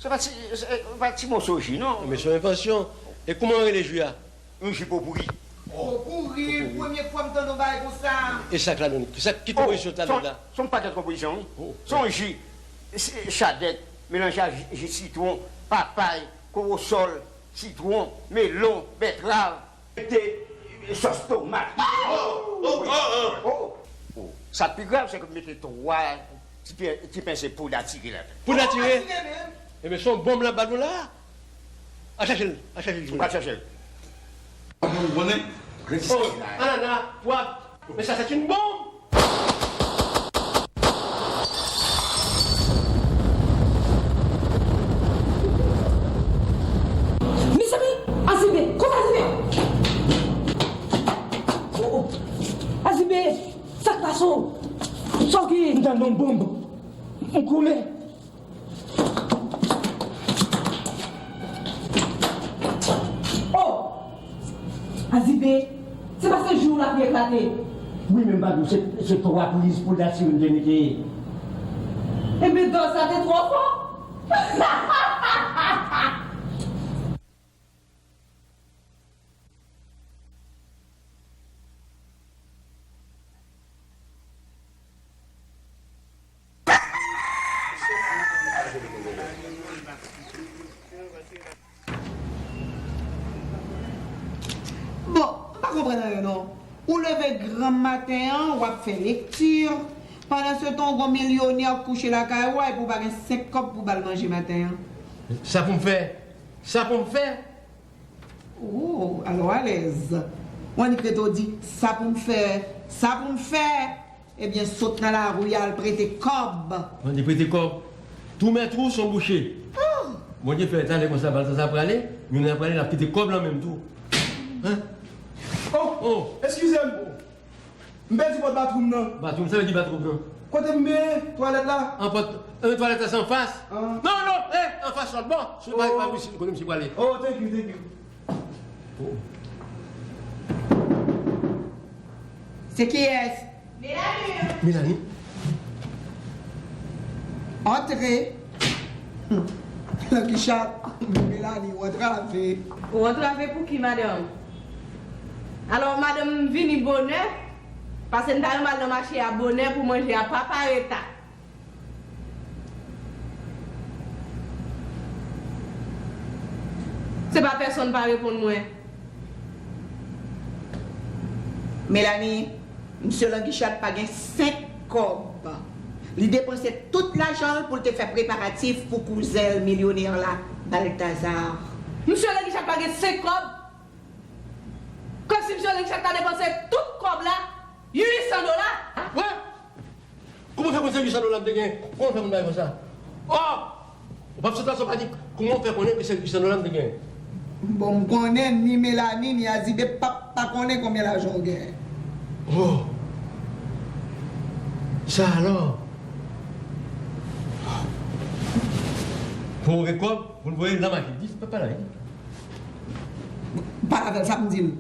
Se pa ti, se pa ti moso ji, non. Men se yon envansyon. E kouman rele ji a? Yon ji popouri. Popouri, premye fwa m tande yon bagay konsa. E sa k ladan li? Sa, ki konpozisyon k ladan la? Se yon pakèt konpozisyon, wi. Se yon ji, se chadèk, melanje ak ji, ji sitwon, papay, kowosòl, sitwon, melon, bètrav. Mete sòs tomat. Oh, oh, oh, oh. Oh, sa k pi grav, se ke m mete twa ti pè, ti pèse poud atire ladan. Poud atire? Atire menm. Ebyen, se yon bonm l ap ba nou la. Al chache l, al chache l. Ou pral chache l. Ou konnen? Oh, anana, pwav. Men sa, se yon bonm. Mezanmi, Azibè, kote Azibè? Oh, oh. Azibè, sa k pase w? Sa w genyen? M tande yon bonm. M koule. Oh! Azibè, se pa se jou w la pi eklate. Wi, men m pa di w, se, se twa priz poud atire m te mete. Ebyen, dòz la te twò fò. Bon, m pa konprann anyen non. Ou leve granm maten an, w ap fè lekti, Pandan se tan, w gon milyonè k kouche lakay ou a, epi w pa gen senk kòb pou w ba l manje maten an. Sa pou m fè? Sa pou m fè? Oh, alò alèz. W annik rete w di, sa pou m fè, sa pou m fè. Ebyen, sot nan lari a al prete kòb. Mande prete kòb. Tou mèt ou s on bouche. Oh! Bondye fè talè konsa, Baltazar prale, nou nan prale, l ap kite kòb lan menm tou. Hein? Oh! Oh! Eskize m. M pèdi pòt batwou m nan. Batwou m, sa vle di batwou m nan? Kote m ye? Twalèt la? An pòt, eh, twalèt la se anfas. Ah. Non, non, eh, anfas lòt bò. Sou pa, pa isit, kote misye prale. Oh, thank you, thank you. Oh. Se kiyès? Melanie. Melanie? Antre. Langi chat, Melanie, ou antrave. Ou antrave pou ki, madanm? Alò, madanm vini bonè, paske m ta renmen al nan mache a bonè pou manje a pa pareta. Se pa pèsonn pa reponn mwen. Melanie, msye Langichat pa gen senk kòb. Li depanse tout lajan l pou l te fè preparatif pou kouzen l milyonè la, Baltazar. Msye Langichat pa gen senk kòb? Kòmsi msye Langichat ta depanse tout kòb la, uit san dola? Wè! Kòman w fè konn se uit san dola m te gen? Kòman w fè konn bagay konsa? Oh! Ou p ap sot la san w pa di kòman w fè konnen ke se uit san dola m te gen? Bon, m konnen ni Melanie, ni Azibe p ap pa konnen konbyen lajan w gen. Oh! Sa alò? Pou w gen kòb, pou l voye l nan mache. Di, pa, pa la, wi. Pale avè l, sa m di l.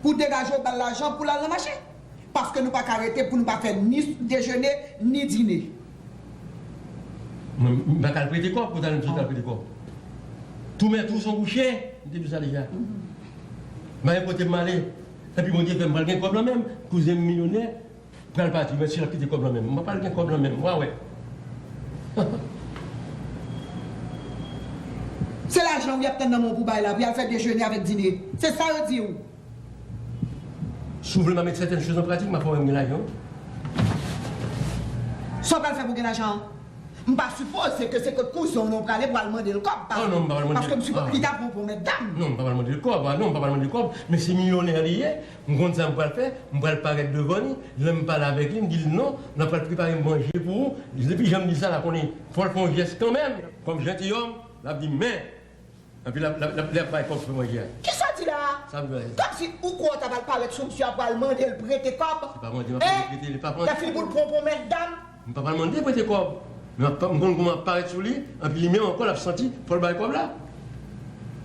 Pou degaje w ba l lajan pou l al nan mache. Paske nou pa ka rete pou nou pa fè ni dejene, ni dine. Mwen, m pa ka al prete kòb, pou ta di m sot al prete kòb. Tou mèt ou s on bouche, m te di w sa deja. M pa gen kote m ale. Epi Bondye fè m pral gen kòb lan menm, kouzen m milyonè, pral pati, men si l ap kite kòb lan menm. M pa pral gen kòb lan menm, w a wè. Se lajan w y ap tann nan men w pou bay la, pou y al fè dejene avèk dine. Se sa yo di w. Si w vle m a met sètèn choz an pratik, m a fè w wè m gen lajan. Sa w pral fè pou w gen lajan an? M pa sipoze ke se kot kouzen w non w prale pou al mande l kòb, pa. Oh non, m pa pral mande l. Paske m sipoze li ta pran pou mèt dam. Non, m pa pral mande l kòb. Ah, non, m pa pral mande l kòb. Men se milyonè li ye. M konn sa m pral fè. M pral parèt devan li. Lè m pale avèk li, m di l non, n ap pral prepare manje pou ou. Depi jan m di l sa la, konnen fò l fè yon jès kanmenm. Kòm jantiyòm, l ap di men. Epi l ap, l ap, l ap, l ap bay kòb pou manje a. Kisa w di la a? Sa m di la a. Kòmsi ou kwè w ta pral parèt sou misye a pral mande l prete kòb? Se pa mande m ap mande l prete, li pa mande. Lè fini pou l pran pou mèt dam. M pa pral mande prete kòb. Men m ap, m konn kòman m ap parèt sou li, epi li menm ankò l ap santi fò l bay kòb la.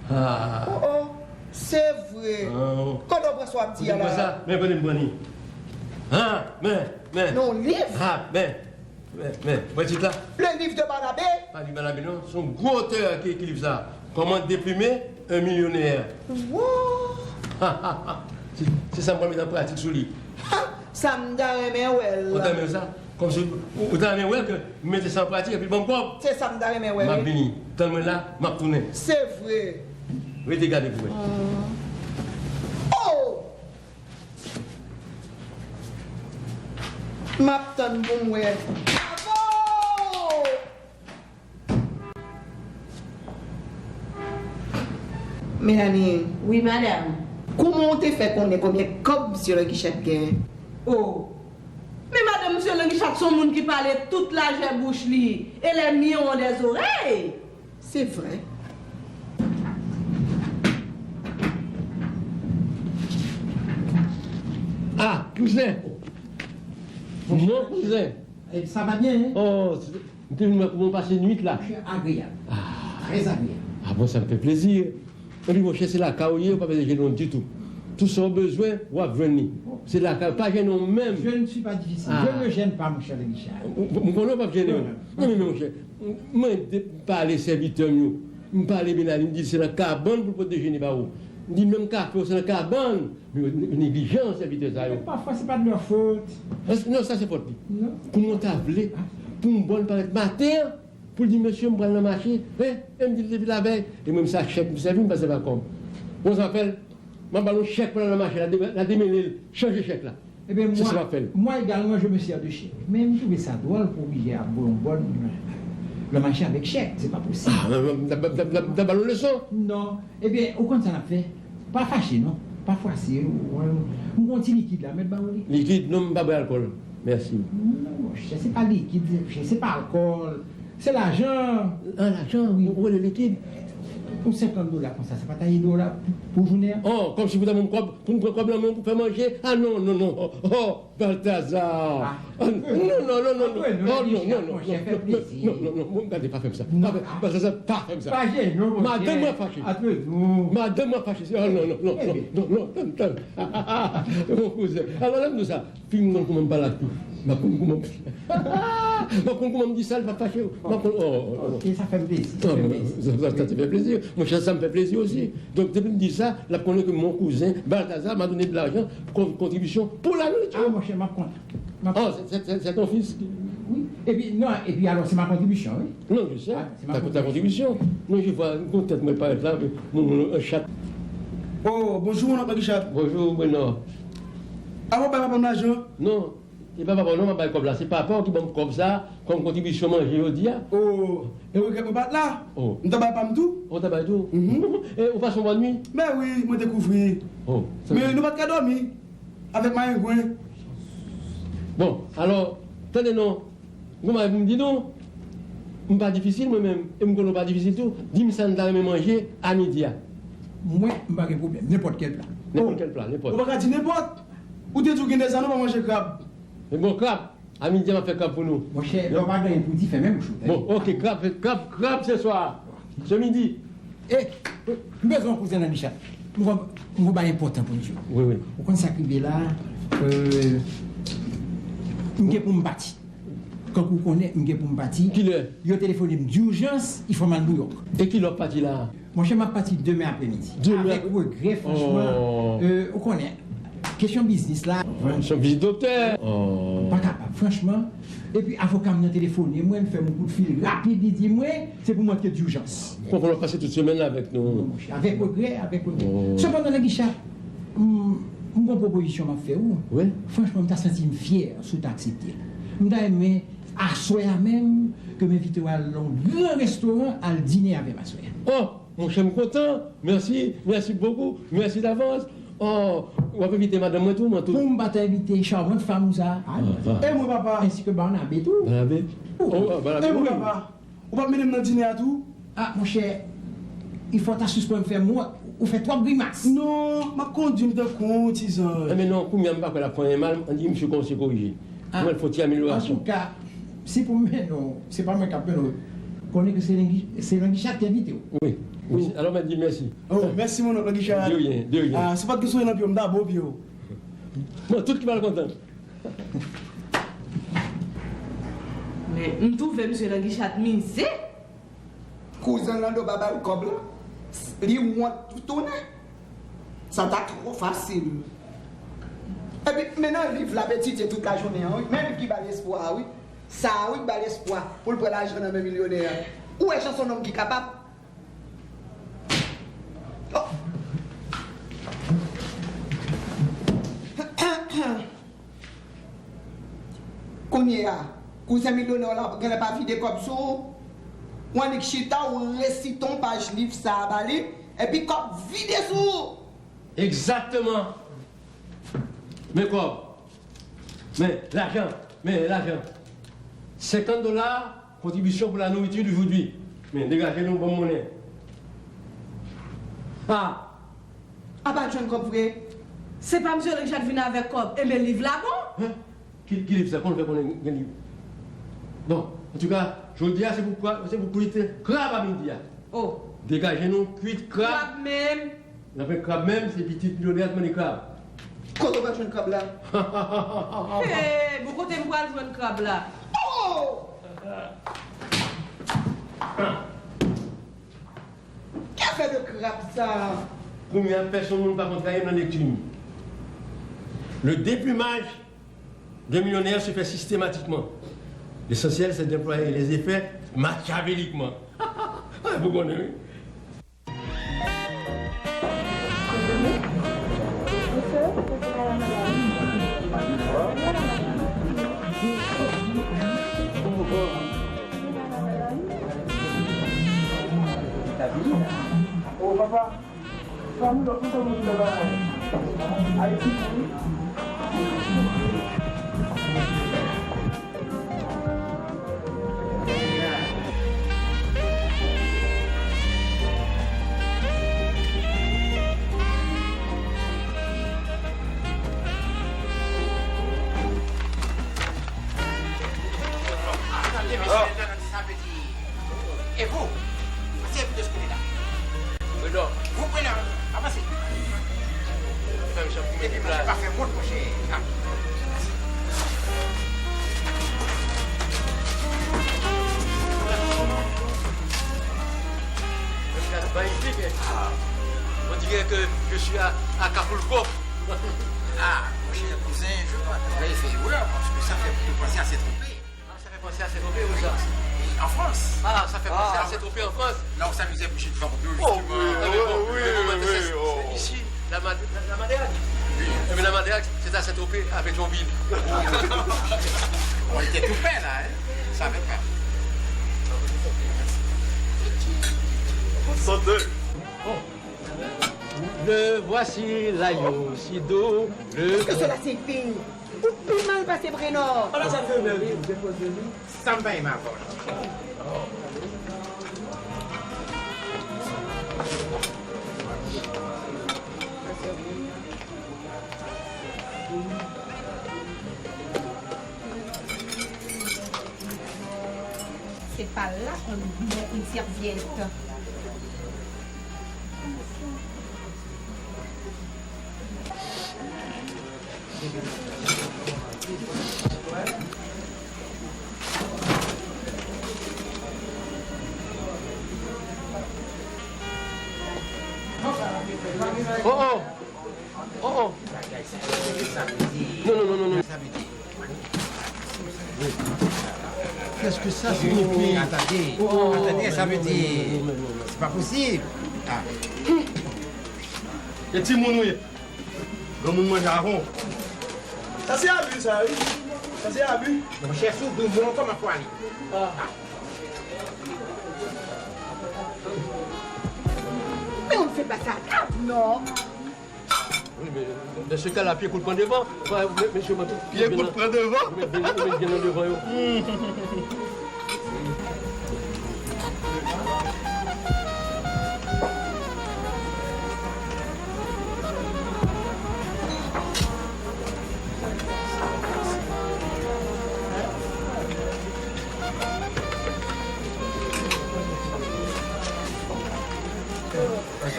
Ah. Oh, oh, se vre. Ah. Kote w pran sa w ap di a la? Kote m pran sa? Men kote m pran li. Ah, men, men. Nan yon liv? Ah, men. Men, men, wè tit la? Le Livre de Barnabé. Pa liv Barnabé non, se yon gwo otè ki ekri liv sa. Comment déplumer un millionnaire. Wow! Se, se sa m pral met an pratik sou li. Ha! Sa m ta renmen wè l. Ou ta renmen sa? Kòmsi ou, ou ta renmen wè ke m mete sa an pratik epi l ban m kòb. Se sa m ta renmen wè, wi. M ap vini. Tann mwen la, m ap tounen. Se vre. Rete gade pou mwen. Oh! M ap tann pou m wè. Bravo! Melanie. Wi, madanm. Kòman w te fè konnen konbyen kòb msye Langichat gen? Oh! Men madanm, msye Langichat se yon moun ki pale tout lajè bouch li e les millions des oreilles. Se vre. Ah, kouzen! Mon kouzen! Eh, ça va bien, hein? Oh, m te vin wè kòman w pase nuit la. Très agréable. Ah. Très agréable. Ah bon, sa m fè plezi. Epi, monchè, se lakay ou ye, ou pa bezwen jennen w ditou. Tout sa w bezwen, w ap jwenn li. Se lakay, pa jennen w menm. Je ne suis pas difficile. Ah. Je ne me gêne pas, mon cher Richard. M, m, m konnen w p ap jennen w. Non, non. Non, men, men, monchè, mwen, de, m pale sèvitè m yo. M pale Benali, m di se nan kabann pou l pote dejene ba ou. M di menm kafe w se nan kabann. Men yo neglijan, sèvitè sa yo. Men pafwa, se pa de leur faute. Non, sa se fòt li. Non. Kòman w ta vle pou m bon parèt maten an, pou l di, mesye, m pral nan mache, e, e m di l depi lavèy, e mwen, m sa chèk m sèvi, m pa sèvi ak kòb. Bon, sa fè l, m ap ba l yon chèk pou l al nan mache, l a de-, l a demele l, chanje chèk la. Ebyen, mwa, mwa egalman, je me sers de chèk. Men m twouve sa dwòl pou oblije ap voye yon bòn nan mache avèk chèk. Se pa posib. Ah, m ap ba nou leson. Non. Ebyen, ou konn sa n ap fè? Pa fache, non. Pa fwase. M gon ti likid la, mèt ba ou li. Likid? Non, m pa bwè alkòl. Mèsi. Non, monchè, se pa likid, se pa alkòl. Se lajan. Ah, lajan, wi. Ou rele likid. Yon senkant dola konsa, se pa ta ede w la pou, pou jounen an? Oh, kòmsi pou ta ban m kòb, pou m pran kòb nan men w pou fè manje? Ah, non, non, non. Oh, oh, Baltazar. Ah, non, non, non, non, non. Oh, non, non, non, non, non, non, non, non, gade, pa fè m sa. Pa fè, Baltazar, pa fè m sa. Pa jene w, monchè. Madanm mwen fache. Madanm mwen fache. Oh, non, non, non, non, non, non, non, non. Mon kouzen. Alò, lè m di w sa, fi m konn kouman m pale ak li. M ap konn kouman m, m ap konn kouman m di sa, l p ap fache. M ap konn, oh, oh, oh. Ok, sa fè m plezi, sa fè m plezi. Sa, sa, sa te fè plezi. Monchè, sa m fè plezi osi. Donk, depi m di sa, l ap konnen ke mon cousin Balthazar m'a donné de l'argent, kon-, kontribisyon pou la nouriti. Ah, monchè, m ap kontan. M ap kontan. Oh, c'est, c'est, c'est ton fils? Wi. Epi, non, epi alò, se ma kontribisyon, wi. Non, je sais. Ah, c'est ma contribution. Ta, ta kontribisyon. Non, je vois, m kontan mwen parèt la, mon, mon, an chat. Oh, bonjou, mon oncle Richard. Bonjou, Beno. Avan w bay papa m lajan? Non, se pa papa w non m ap bay kòb la. Se papa w ki ban m kòb sa kòm kontribisyon manje jodi a. Oh, e w regrèt mwen pa t la? Oh. M ta bay pa m tou. Oh, w ta bay tou? Mhm. E ou pase yon bòn nuit? Ben wi, mwen te kouvri. Oh, sa. Men nou pa t ka dòmi avèk mayengwen. Bon, alò, tande non. Gon bagay pou m di nou, m pa difisil mwen menm, e m konnen w pa difisil tou. Di m sa n ta renmen manje a midi a. Mwen, m pa gen pwoblèm, nenpòt kèl pla. Nenpòt kèl pla, nenpòt. Ou pa ka di nenpòt. Ou te di w gen de zan nou pa manje krab. E bon, krab, a midi a m ap fè krab pou nou. Monchè, lè w pa gen anyen pou di, fèmen bouch ou. Bon, ok, krab, krab, krab se swa. Se midi. E, m bezwen yon kouzen nan Richard. M gon, m gon bagay enpòtan pou m di w. Wi, wi. Ou konn sa k rive la, euh, m gen pou m pati. Kankou w konnen, m gen pou m pati. Kilè? Yo telefone m dijans, il faut m al Nouyòk. E kilè w ap pati la? Monchè, m ap pati demen apremidi. Demen apre... Avèk regrè, franchman. Oh. Euh, ou konnen, kesyon biznis la. Se yon vizit doktè. Oh. Pa kapab, franchman. Epi avoka m nan telefone mwen, l fè m yon kout fil rapid, li di mwen se pou m antre dijans. M konprann w ap pase tout semèn la avèk nou. Non, monchè, avèk regrè, avèk regrè. Oh. Sepandan, Nan Gicha, m, m gon pwopozisyon m ap fè ou. Wi. Franchman, m ta santi m fyè si w ta aksepte l. M ta renmen aswè a menm ke m envite w al nan yon gran restoran, al dine avè m aswè a. Oh! Monchè, m kontan. Mèsi, mèsi bokou, mèsi davans. Oh, w ap envite madanm mwen tou, mwen tou. Pou m pa ta envite charmante femme ou sa? Ah, non. Ah, ah. E mwen, papa? Ensi ke Barnabé tou. Barnabé? Oh, oh, Barnabé, e mwen, wi, papa? Ou p ap mennen m nan dine a tou? Ah, monchè, il faut w ta sispann fè m wont. Ou fè twòp grimas. Non, m ap kondui m tankou yon ti zanj. Enben non, kounye a m pa kwè l ap fè anyen mal, ann di misye kòmanse korije. Ah. Mwen, l fò ti amelyorasyon. Antouka, si pou m mennen w, se pa mwen k ap mennen w. Konnen ke se Nan Gi-, se Nan Gicha ki envite w. Wi, wi. Oh. Alò, mèt di mèsi. Oh, mèsi, mon oncle Nan Gicha. De rien, de rien. Ah, si w pa t gen souri nan pye w, m ta bo pye w. Bon, tout ki mal kontan. Men, m twouve misye Nan Gicha mizè. Kouzen Lando pa ba l kòb la, li wont tounen. Sa ta twò fasil. Epi, men nan liv l ap etidye tout lajounen an, wi. Men liv ki ba l espwa a, wi. Sa a, wi, ki ba l espwa pou l pran lajan nan men milyonè a. Ou wè jan s on nonm ki kapab? Oh. Kounye a, kouzen milyonè w la genlè pa vide kòb sou ou. W annik chita, w resite yon paj liv sa a ba li, epi kòb vide sou ou. Egzakteman. Men kòb. Men lajan. Men lajan. Senkant dola, contribution pour la nourriture d'aujourd'hui. Men degaje nou, ban m monnen. Ah! Apa l jwenn kòb vre? Se pa misye Richard vin avèk kòb, enben liv la bon. Hen? Ki, ki liv sa? Kòman l fè konnen gen liv? Bon, antouka, jodi a se pou, se pou kwit krab a midi a. Oh. Degaje nou, kwit krab. Krab menm. N ap fè krab menm, se pitit milyonè a t mande krab. Kote w pral jwenn krab la? Hey, bon, kote m pral jwenn krab la? Oh! Ki afè de krab sa? Kounye a, pèsonn moun pa konn trayi m nan lekti m. Le déplumage de millionnaires se fait systématiquement. L'essentiel, c'est d'employer les effets machiavéliquement. Ah, vous connaissez, oui. Monsieur, c'est pour madame. Oh, papa. Fanmi, nou tout moun nan bagay. Ayiti, wi. Sa vle di, e vou, se de ce côté-là. Prudent. Vous prenez, avancez. Fè m chan pou mete pla. Pa fè wont, monchè. Ah. Magnifique, hein. On dirait que je suis à, à Acapulco. Ah, monchè, kouzen, je crois que vous avez fait erreur, parce que ça fait penser à Saint-Tropez. Ah, ça fait penser à Saint-Tropez, où ça ? En France. Ah, ça fait penser à Saint-Tropez en France. Là où s'amusait Brigitte Bardot, justement. Oh, oui, oui, oui, oui, oh. Ici, la Mad-, la, la Madère. Oui. Eh bien, la Madère, c'est à Saint-Tropez, à Pétionville. On était tout près, là, hein. Ça avait pas. Santé. Le voici là, yo, si do, le... Est-ce que cela c'est une fille ? Ou pi mal pase Brenò. Ala sa fè bèl tou. Sa m pa renmen avè w la. Se pa la konn bon yon sèvyèt. Oh, oh. Oh, oh. Non, non, non, non, non. Qu'est-ce que ça signifie? Attendez, attendez, ça veut dire, c'est pas possible. Ah. E timoun ou ye? Granmoun manje avan w. Sa se abi, sa, wi. Sa se abi. Monchè, si w dou mwen, kòman fò ale? Ah. Men on ne fait pas ça à table, non. Wi, men dans ce cas-là, pye kout pran devan. Mesye, mwen tou. Pye kout pran devan? Ou met byen, ou met byen nan devan yo.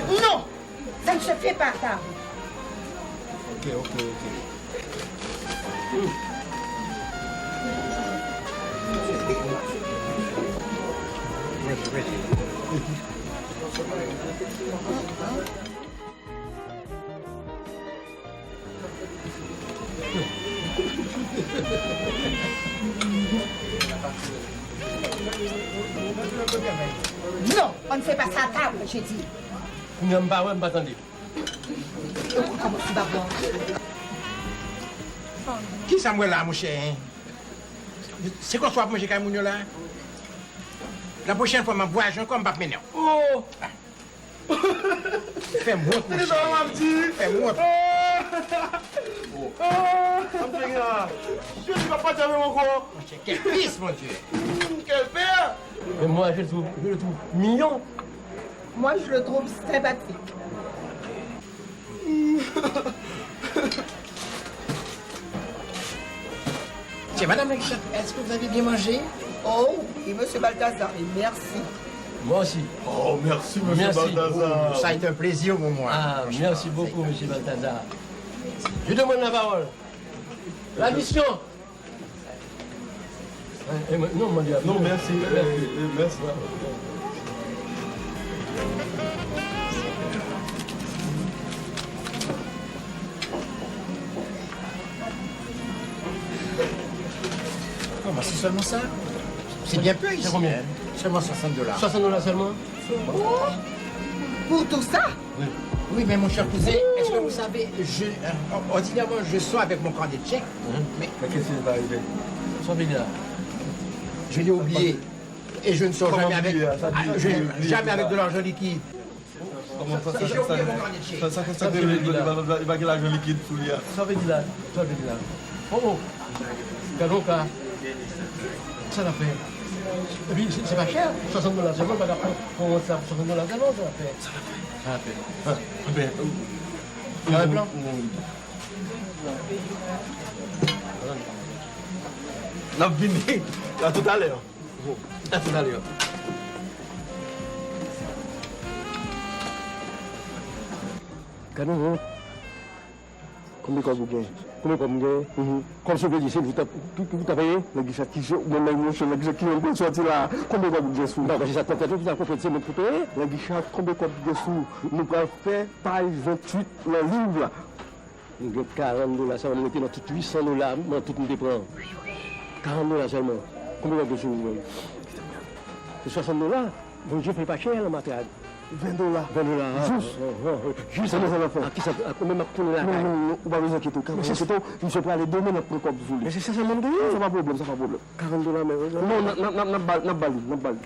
Non! Ça ne se fait pas, ça. Ok, ok, ok. Non, on ne fait pas ça à table, j'ai dit. Kounye a m pa wè, m pa tande. Kisa m wè la, monchè, en? Se konsa w ap manje kay moun yo la? La pwochèn fwa m ap vwayaje ankò, m p ap mennen w. Oh! Fè m wont, monchè. Fè m wont. Sa m fè gen la? Jezi, m ap pati avè w ankò. Monchè, quel fils, mon Dieu! Quel père! Mais moi, je le trouve, je le trouve mignon. Moi, je le trouve sympathique. Tiens, Madame la Guichette, est-ce que vous avez bien mangé? Oh, oui, monsieur Balthazar, et merci. Moi aussi. Oh, merci, monsieur Balthazar. Ça a été un plaisir pour moi. Ah, merci beaucoup, monsieur Balthazar. Je demande la parole. La mission. Non, mèsi. Mèsi. Kòman, c'est seulement ça? C'est bien peu ici, hein. Seulement soixante dollars. Soixante dollars seulement? Oh! Pour tout ça? Oui. Oui, mais mon cher cousin, est-ce que vous savez, je, euh, ordinairement, je sors avec mon carnet de chèques, mais... Mais qu'est-ce qui t'est arrivé? Je l'ai oublié. Et je ne sors jamais avec, je, jamais avec de l'argent liquide. Kòman sa, sa, sa, sa, sa, sa, sa, sa, li pa gen lajan likid sou li a. Sa vle di la, sa vle di la. Oh, oh. Gade yon ka. Sa n ap fè. Epi, se, se pa chè. Swasant dola sèlman, pa ka pran, pran sa, swasant dola sèlman, sa n ap fè. Sa n ap fè. Ah, ben, euh, Gade plan. N ap vini. A toutalè. A toutalè. Gade non. Konbyen kòb ou gen? Konbyen kòb m gen? Mhm. Kòb sou kredi, se ou ki ta, ki, ki ta peye? Langi chat, ki jan, ou menm nan emosyon, Langi chat, ki jan m pral sòti la? Konbyen kòb ou gen sou? Non, men se sa k fè tout sa konprann, se mwen ki pou peye. Langi chat, konbyen kòb ou gen sou? Nou pral fè paj venntuit nan liv la. M gen karant dola sèlman, m rete nan tout uit san dola, mwen tout m te pran. Karant dola sèlman. Konbyen w ap gen sou ou menm? Se swasant dola. Bondye fè l pa chè, lan matrag. Ven dola. Ven dola, a, jis. A, a, a, jis. Kòman sa n ap fè? A, kisa, a, mwen m ap tounen lakay. Non, non, non, ou pa bezwen enkyete w. Kòman enkyete w? Misye prale demen, n ap pran kòb sou li. Men se sa sèlman m genyen. Sa pa pwoblèm, sa pa pwoblèm. Karant dola, men. Non, n ap, n ap, n ap ba, n ap ba li, n ap ba li.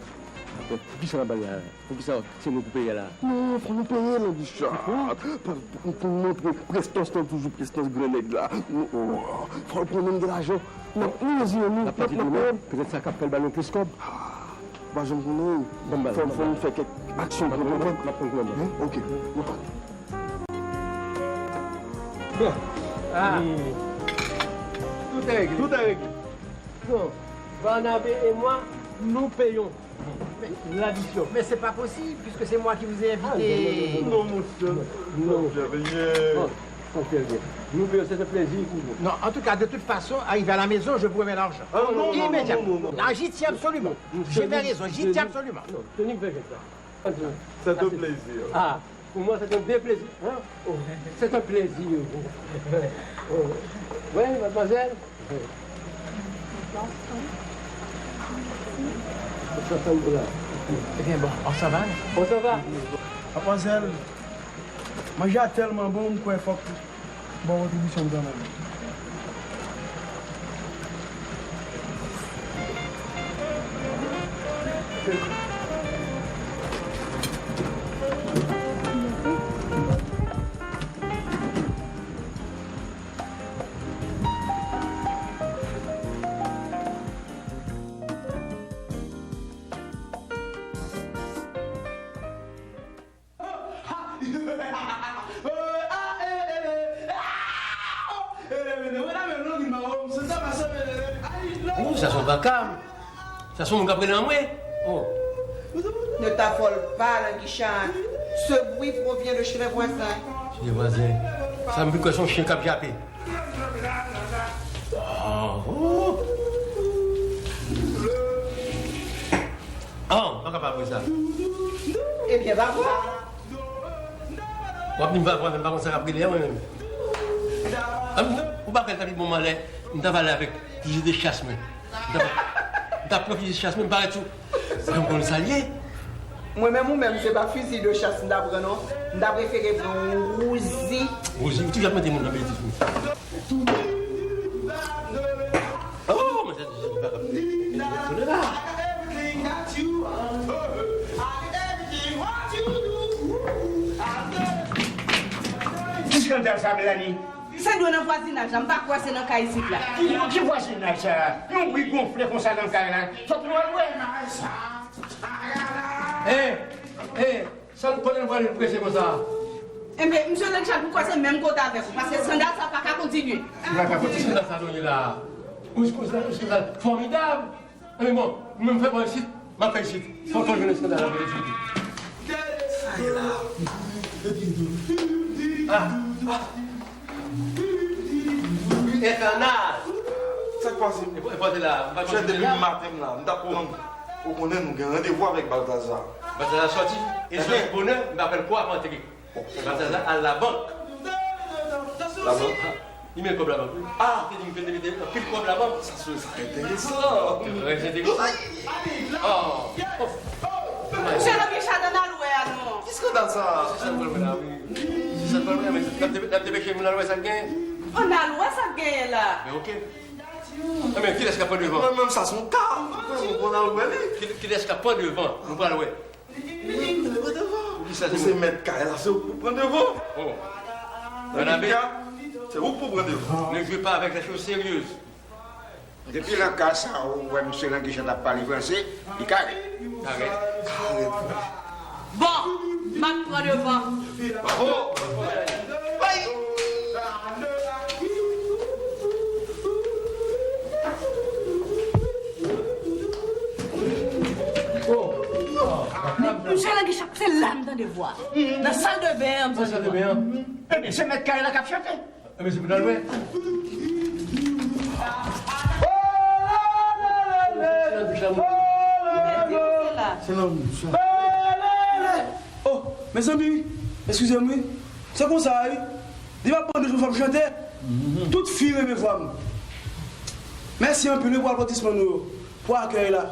Poukisa n ap ba li la? Poukisa se nou pou peye la? Non, fò nou peye Langi chat. Pou, pou, pou montre prestans lan, toujou prestans gran nèg la. Nou, oh, fò l konnen n gen lajan. N ap, nou rezime nou, n ap, n ap peye. Petèt sa k ap fè l ba nou plis kòb. Ah, ou pa janm konnen. Fò, fò nou fè kèk aksyon pou nou. M ap pran kòb. Hein? Ok. Nou pale. Ah. Tout est réglé. Tout est réglé. Donc, Barnabé et moi, nous payons. L'addition. Mais c'est pas possible, puisque c'est moi qui vous ai invité. Ah, non, non, non, non. Non, monsieur. Non, monsieur. Bon, ok, ok. Nous payons, c'est un plaisir pour vous. Non, en tout cas, de toute façon, arrivé à la maison, je vous remets l'argent. Ah, non, non, non, non, non, non. Immédiatement. Ah, j'y tiens absolument. Monsieur, j'ai mes raisons, j'y tiens absolument. Non, monsieur, ne faites pas. C'est un plaisir. Ah. Pour moi, c'est un déplaisir. Hein? Oh, c'est un plaisir. Oh. Oui, mademoiselle. Soixante dollars. Ebyen, bon, on s'en va, non? On s'en va. Mademoiselle, manje a tèlman bon, m kwè fòk Bon kontribisyon m kanmenm. Ou, sa se yon vakab. Sa se yon moun k ap rele anmwe. Oh. Ne t'affole pas, Languichard. Ce bruit provient de chez les voisins. Chez les voisins. Sa m vin kwè se yon chen k ap jape. Ah, oh. Ah, m pa kapab wè sa. Ebyen, va vwa. W ap di m va vwa, men m pa konn sa k ap rele a, mwen menm. Ah, m, ou pa kwè l ta pi bon m anlè, m ta va ale avèk fizi de chas mwen. M ta, m ta pran fizi de chas mwen, m parèt sou. Mwen m konn sa l ye. Mwen menm ou menm, se pa fizi de chas m ta pran non. M ta prefere pran yon wouzi. Wouzi, ou toujou ap mete moun nan betiz wi. Oh, mwen se, se pa kapte. Tande la. Ki skandal sa, Melanie? Se dwe nan vwazinaj la, m pa kwè se nan kay isit la. Ki, ki vwazinaj sa? Yon bri gonfle konsa nan kay la. Fòk nou al wè. Hey, hey, sa n konnen nou prale prese konsa? Enben, misye Languichard, m kwè se menm kote avèk ou, paske skandal sa pa ka kontinye. Li pa ka kontinye. Skandal sa nou ye la. Yon skandal, yon skandal fòmidab. Enben bon, mwen m fè bò isit, m ap fè isit. Fò, fò jwenn eskandal la pou etidye. Sa ye la. Ah, ah. Enfènal. Sa k pase? E pò-, e pòte la, m pa konn depi maten m la, m t ap pran, ou konnen nou gen randevou avèk Baltazar. Baltazar sòti, e sòti bonè, m pa fè l kwa pou antre. Baltazar al labank. Labank? Li mete kòb labank wi. Ah, te di m ke te mete anpil kòb labank. Sa se, sa enteresan. Trè enteresan. Oh. Misye Languichard, ann al wè a non. Ki skandal sa? Se sa l pral wè la wi. Se sa l pral wè, men l ap depe-, l ap depeche moun al wè sa k genyen. Ann al wè sa k genyen la. Men oke. Enben, kilès k ap pran devan? Mwen menm, sa se yon ka. Mwen, mwen pran al wè li. Ki, kilès k ap pran devan? Nou pral wè. Wi, mwen pran devan. Poukisa se mwen? Ou se mèt kay la, se ou k pou pran devan. Oh. Nan Banabe, ka, se ou k pou pran devan. Ne jouez pas avec les choses sérieuses. Depi nan ka sa, ou wè misye Langichat ap pale franse, li kare. Kare. Kare. Bon, m ap pran devan. Bravo! Bay! Oh! Mesye Langichat, se la m tande vwa. Nan sal de ben an, m tande vwa. Nan sal de ben an. Ebyen, se mèt kay la k ap chante. Enben, se pou n al wè. Oh, mezanmi, eskize m wi. Se konsa wi. Depi apre de jou fò m chante. Tout fi renmen vwa m. Mèsi anpil wi pou apwotisman nou yo, pou akèy la.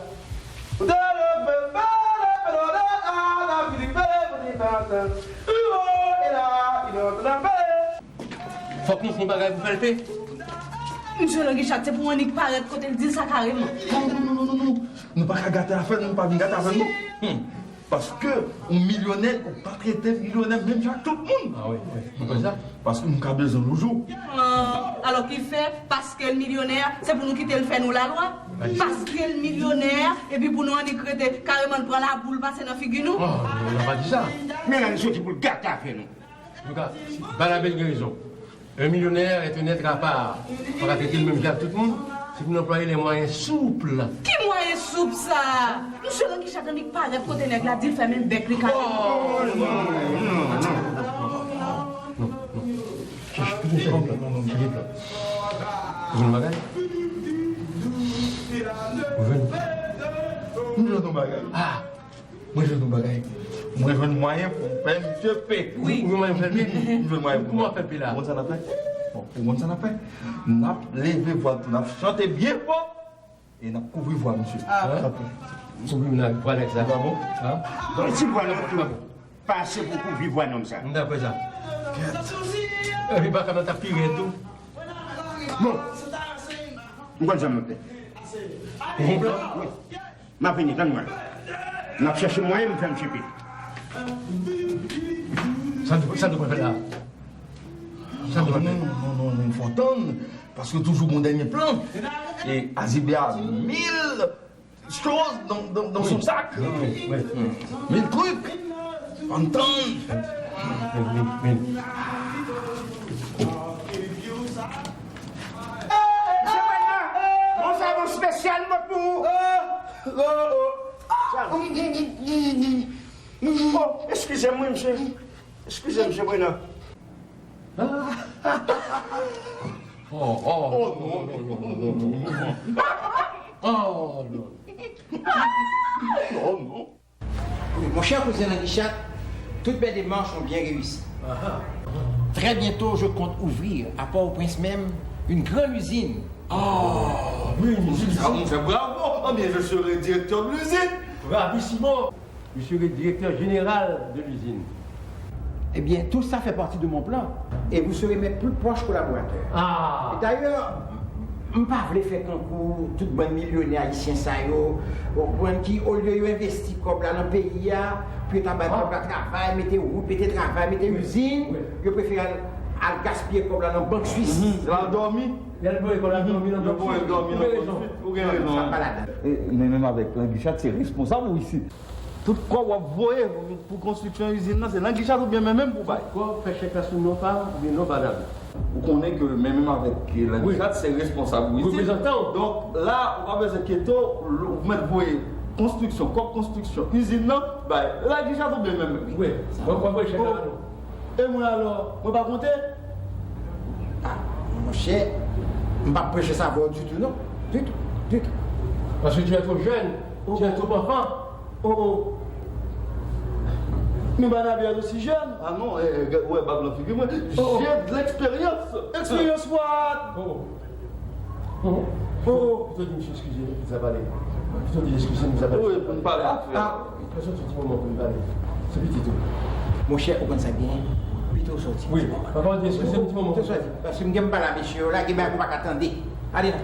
Fòk nou fè yon bagay pou fè l pe. Misye Langichat, se pou annik parèt kote l di l sa kareman. Non, non, non, non, non, non. Nou pa ka gate afè nou, nou pa vin gate afè nou, non. Hmm. Paske yon milyonè, ou pa trete milyonè menm jan ak tout moun. Ah wi, wi. Poukisa? Paske nou ka bezwen l yon jou. Ah, alò ki fè, paske l milyonè, se pou nou kite l fè nou lalwa? Paske l milyonè, epi pou nou annik rete kareman l pran laboul pase nan figi nou? Oh, non, non, pa di sa. Men la, li soti pou l gate afè nou. Antouka, Banabe gen rezon. Un millionnaire est un être à part. Ou pa ka trete l menm jan ak tout moun. Se pou n anplwaye les moyens souples. Ki mwayen soup sa? Misye Langichat annik parèt kote nèg la, di l fèmen bèk li kare. Oh, non, non, non, non. Non, non. Chèche tout yon plan. Chèche plan. Ou jwenn bagay? Ou jwenn? M jwenn yon bagay. Ah! Mwen jwenn yon bagay. Mwen jwenn mwayen pou m fè misye pe. Wi. Ou jwenn mwayen pou fè l pe? M jwenn mwayen pou m fè l pe la. Ou konn sa n ap fè? Bon, ou konn sa n ap fè? N ap leve vwa l tou, n ap chante byen fò e n ap kouvri vwa misye. Ah. Sa pou. Kouvri m nan vwa nèg sa. Sa bon? Hein? Donk, si vwa l ap tou pase pou kouvri vwa nonm sa. M dakò sa. Epi baka nan t ap pi rèd tou. Bon. M konn sa m ap fè. Ou konprann? Wi. M ap vini, tann mwen. M ap chèche mwayen m fè m chipe. Sa n, sa n pral fè la? Sa n pral fè? Non, non, non, non, non, fò tann, paske toujou gon dènye plan. E Azibè a mil choz dans, dans, dans son sak. Mil trik. Ann tann. Misye Brennan, gon savon espesyal mwen pou ou. Oh, eskize m wi, misye. Eskize m, misye Brennan. Oh, oh, non, non, non, non, non, non. Oh, non. Oh, non. Oui, mon cher cousin Langichat, toutes mes démarches ont bien réussi. Ah, ah. Très bientôt, je compte ouvrir, à Port-au-Prince même, une grande usine. Oh, oui, une usine. Mon cher, bravo. Eh bien, je serai directeur de l'usine. Bravissimo. Je serai directeur général de l'usine. Eh bien, tout ça fait partie de mon plan. Et vous serez mes plus proches collaborateurs. Ah. Et d'ailleurs, m pa vle fè kankou tout bann milyonè ayisyen sa yo, ou konprann, ki, olye yo envesti kòb la nan peyi a, pou yo ta bay kòb la travay, mete wout, mete travay, mete izin, yo prefere al, al gaspiye kòb la nan bank swis. Mhm. Al dòmi. Yo al voye kòb la dòmi nan bank swis. Ou gen rezon. Ou gen rezon. Sa pa ladan. E, men menm avèk Langichat, se responsab ou isit. Tout kòb w ap voye pou, pou konstriksyon izin nan, se Langichat oubyen mwen menm pou bay? Kòb, fè chèk la sou non pa m oubyen non Banabe. Ou konnen ke mwen menm avèk Langichat se responsab ou isit. Reprezantan w. Donk, la, ou pa bezwen enkyete w, ou mèt voye konstriksyon, kòb konstriksyon izin nan bay Langichat oubyen mwen menm? Wi. Mwen, mwen voye chèk la ba nou. E mwen alò, mwen pa konte? Ah, monchè, m p ap preche sa avè w ditou, non. Ditou, ditou. Parce que tu es trop jeune, tu es trop enfant. Oh, oh. Mais Banabe est aussi jeune. Ah non, eh, eh, ou wè bab nan figi mwen. Oh, oh. J'ai de l'expérience. Experience what? Oh. Oh, oh. Pito di misye eskize m, nou sa pale. Pito di eskize m, nou sa pale. Wi, pou n pale. Ah, ah. Fè soti ti moman pou n pale. Se pitit ou. Monchè, ou konn sa k genyen? Pito w soti. Wi. Papa, di eskize m ti moman. Pito w soti. Paske m gen m pale a mesye yo la, gen bagay ou pa ka tande. Ale la.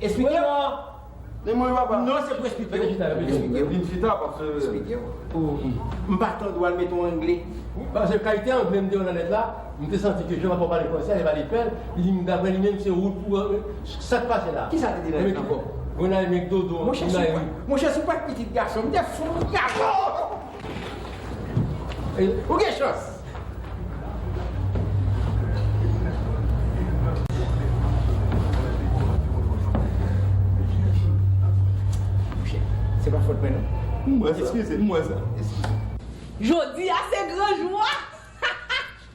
Esplike. Men mwen, papa. Non, se pou esplike. Vin chita, vin chita. Vin chita, paske m pa t an dwa al mete yon angle. Paske kalite angle m te wè nan lèt la, m te santi ke jan papa w pale fransè, li pale pèl, li di m daprè li menm se wout pou, euh, sa k pase la. Kisa te di nan lèt la? Grenay, mèk dodo, monchè, si w pa t pitit gason, m te fou gason. Ou gen chans. Monchè, se pa fòt mwen, non. M wè sa. Eskize. M wè sa. Eskize. Jodi a se gran jou a.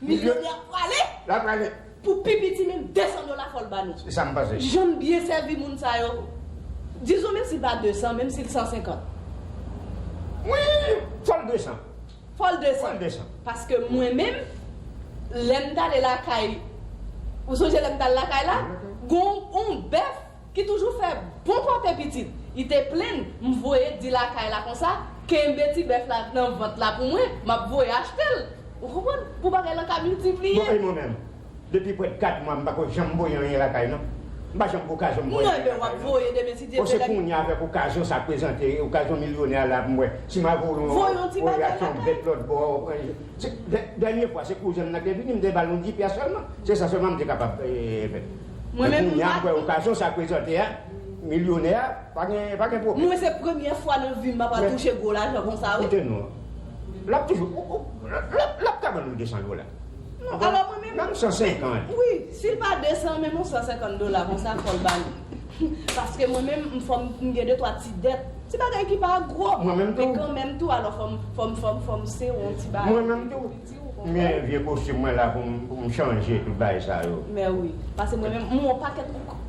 Milyonè ap prale. L ap prale. Pou pi piti menm, de san dola fò l ba nou. Se sa m panse. Jan n byen sèvi moun sa yo. Dizon, menm si l pa de san, menm si l san senkant. Wi, fò l de san. Fò l de san. Fò l de san. Paske mwen menm, lè m t ale lakay, ou sonje lè m t al lakay la? Gon yon bèf ki toujou fè bon pòte pitit. Li te plenn, m voye di lakay la konsa, kenbe ti bèf la nan vant la pou mwen, m ap voye achte l. Ou konprann? Pou bagay lan ka miltipliye. Bon, e mwen menm? Depi prèt kat mwa, m pako janm voye anyen lakay, non. M pa janm gen okazyon m voye anyen lakay, non. Non, men w ap voye demen, si Dye vle. Bon, se kounye a avèk okazyon sa prezante, okazyon milyonè a la, m wè. Si m a voye yon, voye yon ti bagay lakay. Voye achte yon bèt lòt bò, se, dè-, dènye fwa, se kouzen m nan ki te vini, m te ba l yon dipyès sèlman. Se sa sèlman m te kapab, eh, fè. Mwen menm, m pa. Men kounye a, m wè okazyon sa prezante a, milyonè a, pa gen, pa gen pwoblèm. Mwen, se premyè fwa nan vi m m ap touche gwo lajan konsa, wi. Koute non. L ap toujou, ou, ou, l ap, l ap ka ban nou de san dola. Non, alò mwen menm, menm san senkant. Wi, si l pa de san, menm yon san senkant dola konsa, fò l ba nou. Paske mwen menm, m fò m, m gen de twa ti dèt. Ti bagay ki pa gwo. Mwen menm tou. Men kanmenm tou, alò fò m, fò m, fò m, fò m sere yon ti bagay. Mwen menm tou. Piti, ou konprann? M gen vye kostim mwen la pou m, pou m chanje tout bagay sa yo. Men wi. Paske mwen menm, m wè yon pakèt, ou,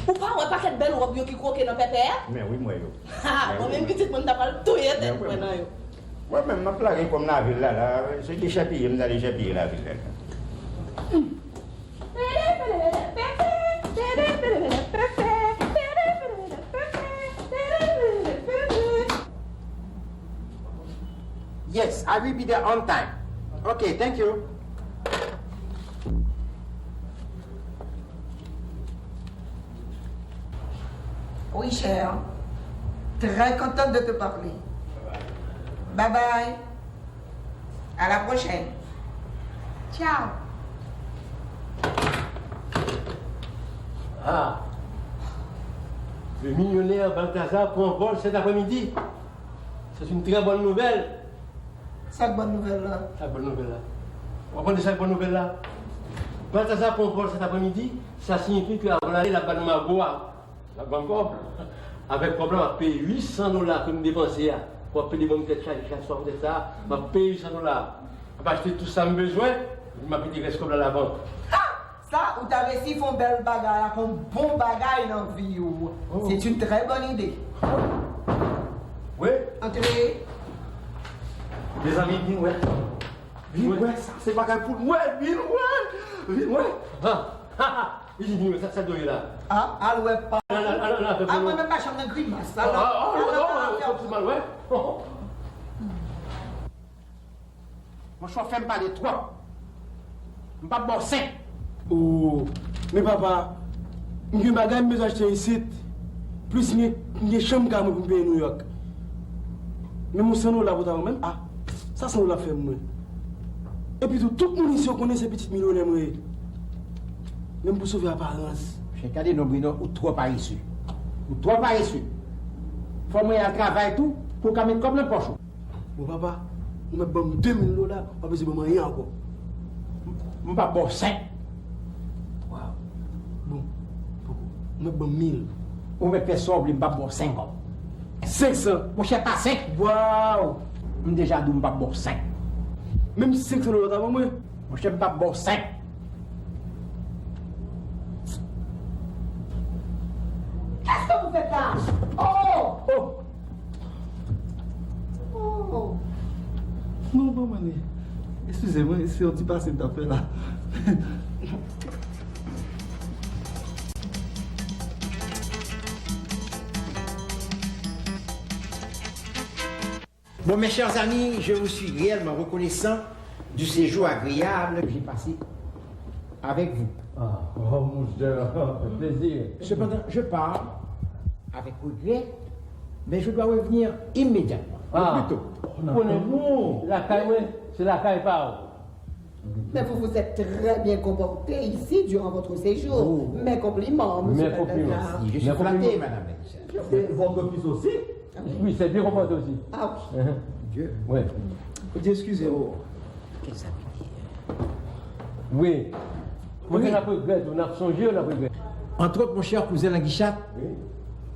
ou pa wè pakèt bèl wòb yo ki kwoke nan pèpè a? Men wi, m wè yo. Ha, mwen menm pitit mwen, m ta pral touye tèt mwen nan yo. Mwen menm, m ap lage kò m lavil la, la, se dechèpiye m t al dechèpiye lavil la. Yes, I will be there on time. Okay, thank you. Oui, cher. Très contente de te parler. Bye bye. À la prochaine. Ciao. Ah, le millionnaire Balthazar prend vol cet après-midi. C'est une très bonne nouvelle. Sa k bòn nouvèl la? Sa k bòn nouvèl la? Ou konprann sa k bòn nouvèl la? Balthazar pran pòz cet après-midi, sa siyifi ke avan l ale, l ap ba nou mago a. L ap ba n kòb. Avèk kòb la, m ap peye uit san dola ke m depanse a. Pou ap pede ban m tèt chaje chak swa poutèt sa, m ap peye uit san dola. M ap achte tout sa m bezwen, epi m ap mete rès kòb la labank. Sa, ou ta resi fè yon bèl bagay ak yon bon bagay nan vi w. Oh. C'est une très bonne idée. Wi. Antre. Mezanmi, vin wè. Vin wè, sa se bagay pou nou wè. Vin wè. Vin wè. Ha, ha, ha. Vin, vin wè, sa, sa dwe la. Ah, al wè pa. Al, al, al, al, al, ah, mwen menm pa janm nan grimas. Ah, ah, ah, ah, ah, ah, fè ti mal, wè. Monchè, w fè m pale twòp. M p ap ba w senk. Oh, men papa, m gen bagay m bezwen achte isit. Plis m gen, m gen chanm kay mwen pou m peye Nouyòk. Men yon san dola pou ta ban mwen, ah, sa san dola ap fè pou mwen. Epi tou, tout moun isi yo konnen se pitit milyonè mwen ye. Men m pou sove aparans. Monchè, gade non, Bruno, ou twò parese. Ou twò parese. Fò mwen al travay tou pou w ka met kòb nan pòch ou. Bon, papa, ou mèt ban m de mil dola, w pa bezwen ban m anyen ankò. M p ap ba w senk. Waw. Bon, poko. Ou mèt ban m mil. Ou mèt fè sa w vle, m p ap ba w senk kòb. Senk san. Monchè, pa senk. Waw. M deja di w m p ap ba w senk. Menm senk san dola w ta ban mwen? Monchè, m p ap ba w senk. Qu'est-ce que vous faites là? Oh! Oh! Oh! Non, manman, eskize mwen, se yon ti pase m t ap fè la. Bon, mes chers amis, je vous suis réellement reconnaissant du séjour agréable que j'ai passé avec vous. Ah, oh, mon cher, ça fait plaisir. Cependant, je pars avec regret, mais je dois revenir immédiatement, au plus tôt. Ah, konnen, lakay mwen, se lakay pa w. Mais vous vous êtes très bien comporté ici durant votre séjour. Oh. Mes compliments, monsieur Balthazar. Mes compliments. Je suis flatté, madame la duchesse. Et votre fils aussi? Oui, il s'est bien comporté aussi. Ah oui. Dieu. Ouais. Dieu, excusez-moi. Wi. Mwen gen ap regrèt, nou ap sonje, nou ap regrèt. Entre autres, mon cher cousin Languichat,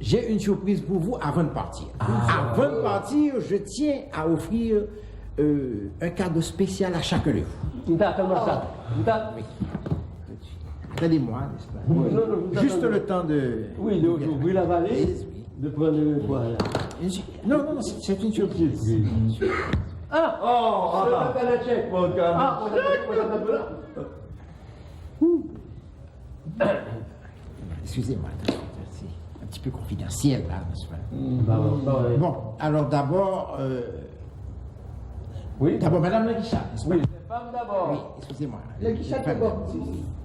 j'ai une surprise pour vous avant de partir. Ah. Avant de partir, je tiens à offrir euh, un cadeau spécial à chacun de vous. M ta atann sa. M ta... Attendez-moi, n'est-ce pas? Non, non, juste le temps de... Oui, de ouvrir la valise, de prendre le... Voilà. Non, non, non, c'est une surprise. Ah! Oh, ah, ah. Ah, excusez-moi, c'est un petit peu confidentiel, là, n'est-ce pas? Bon, alors d'abord, euh, d'abord, Madame Languichat, n'est-ce pas? Oui, les femmes d'abord. Oui, excusez-moi. Languichat d'abord.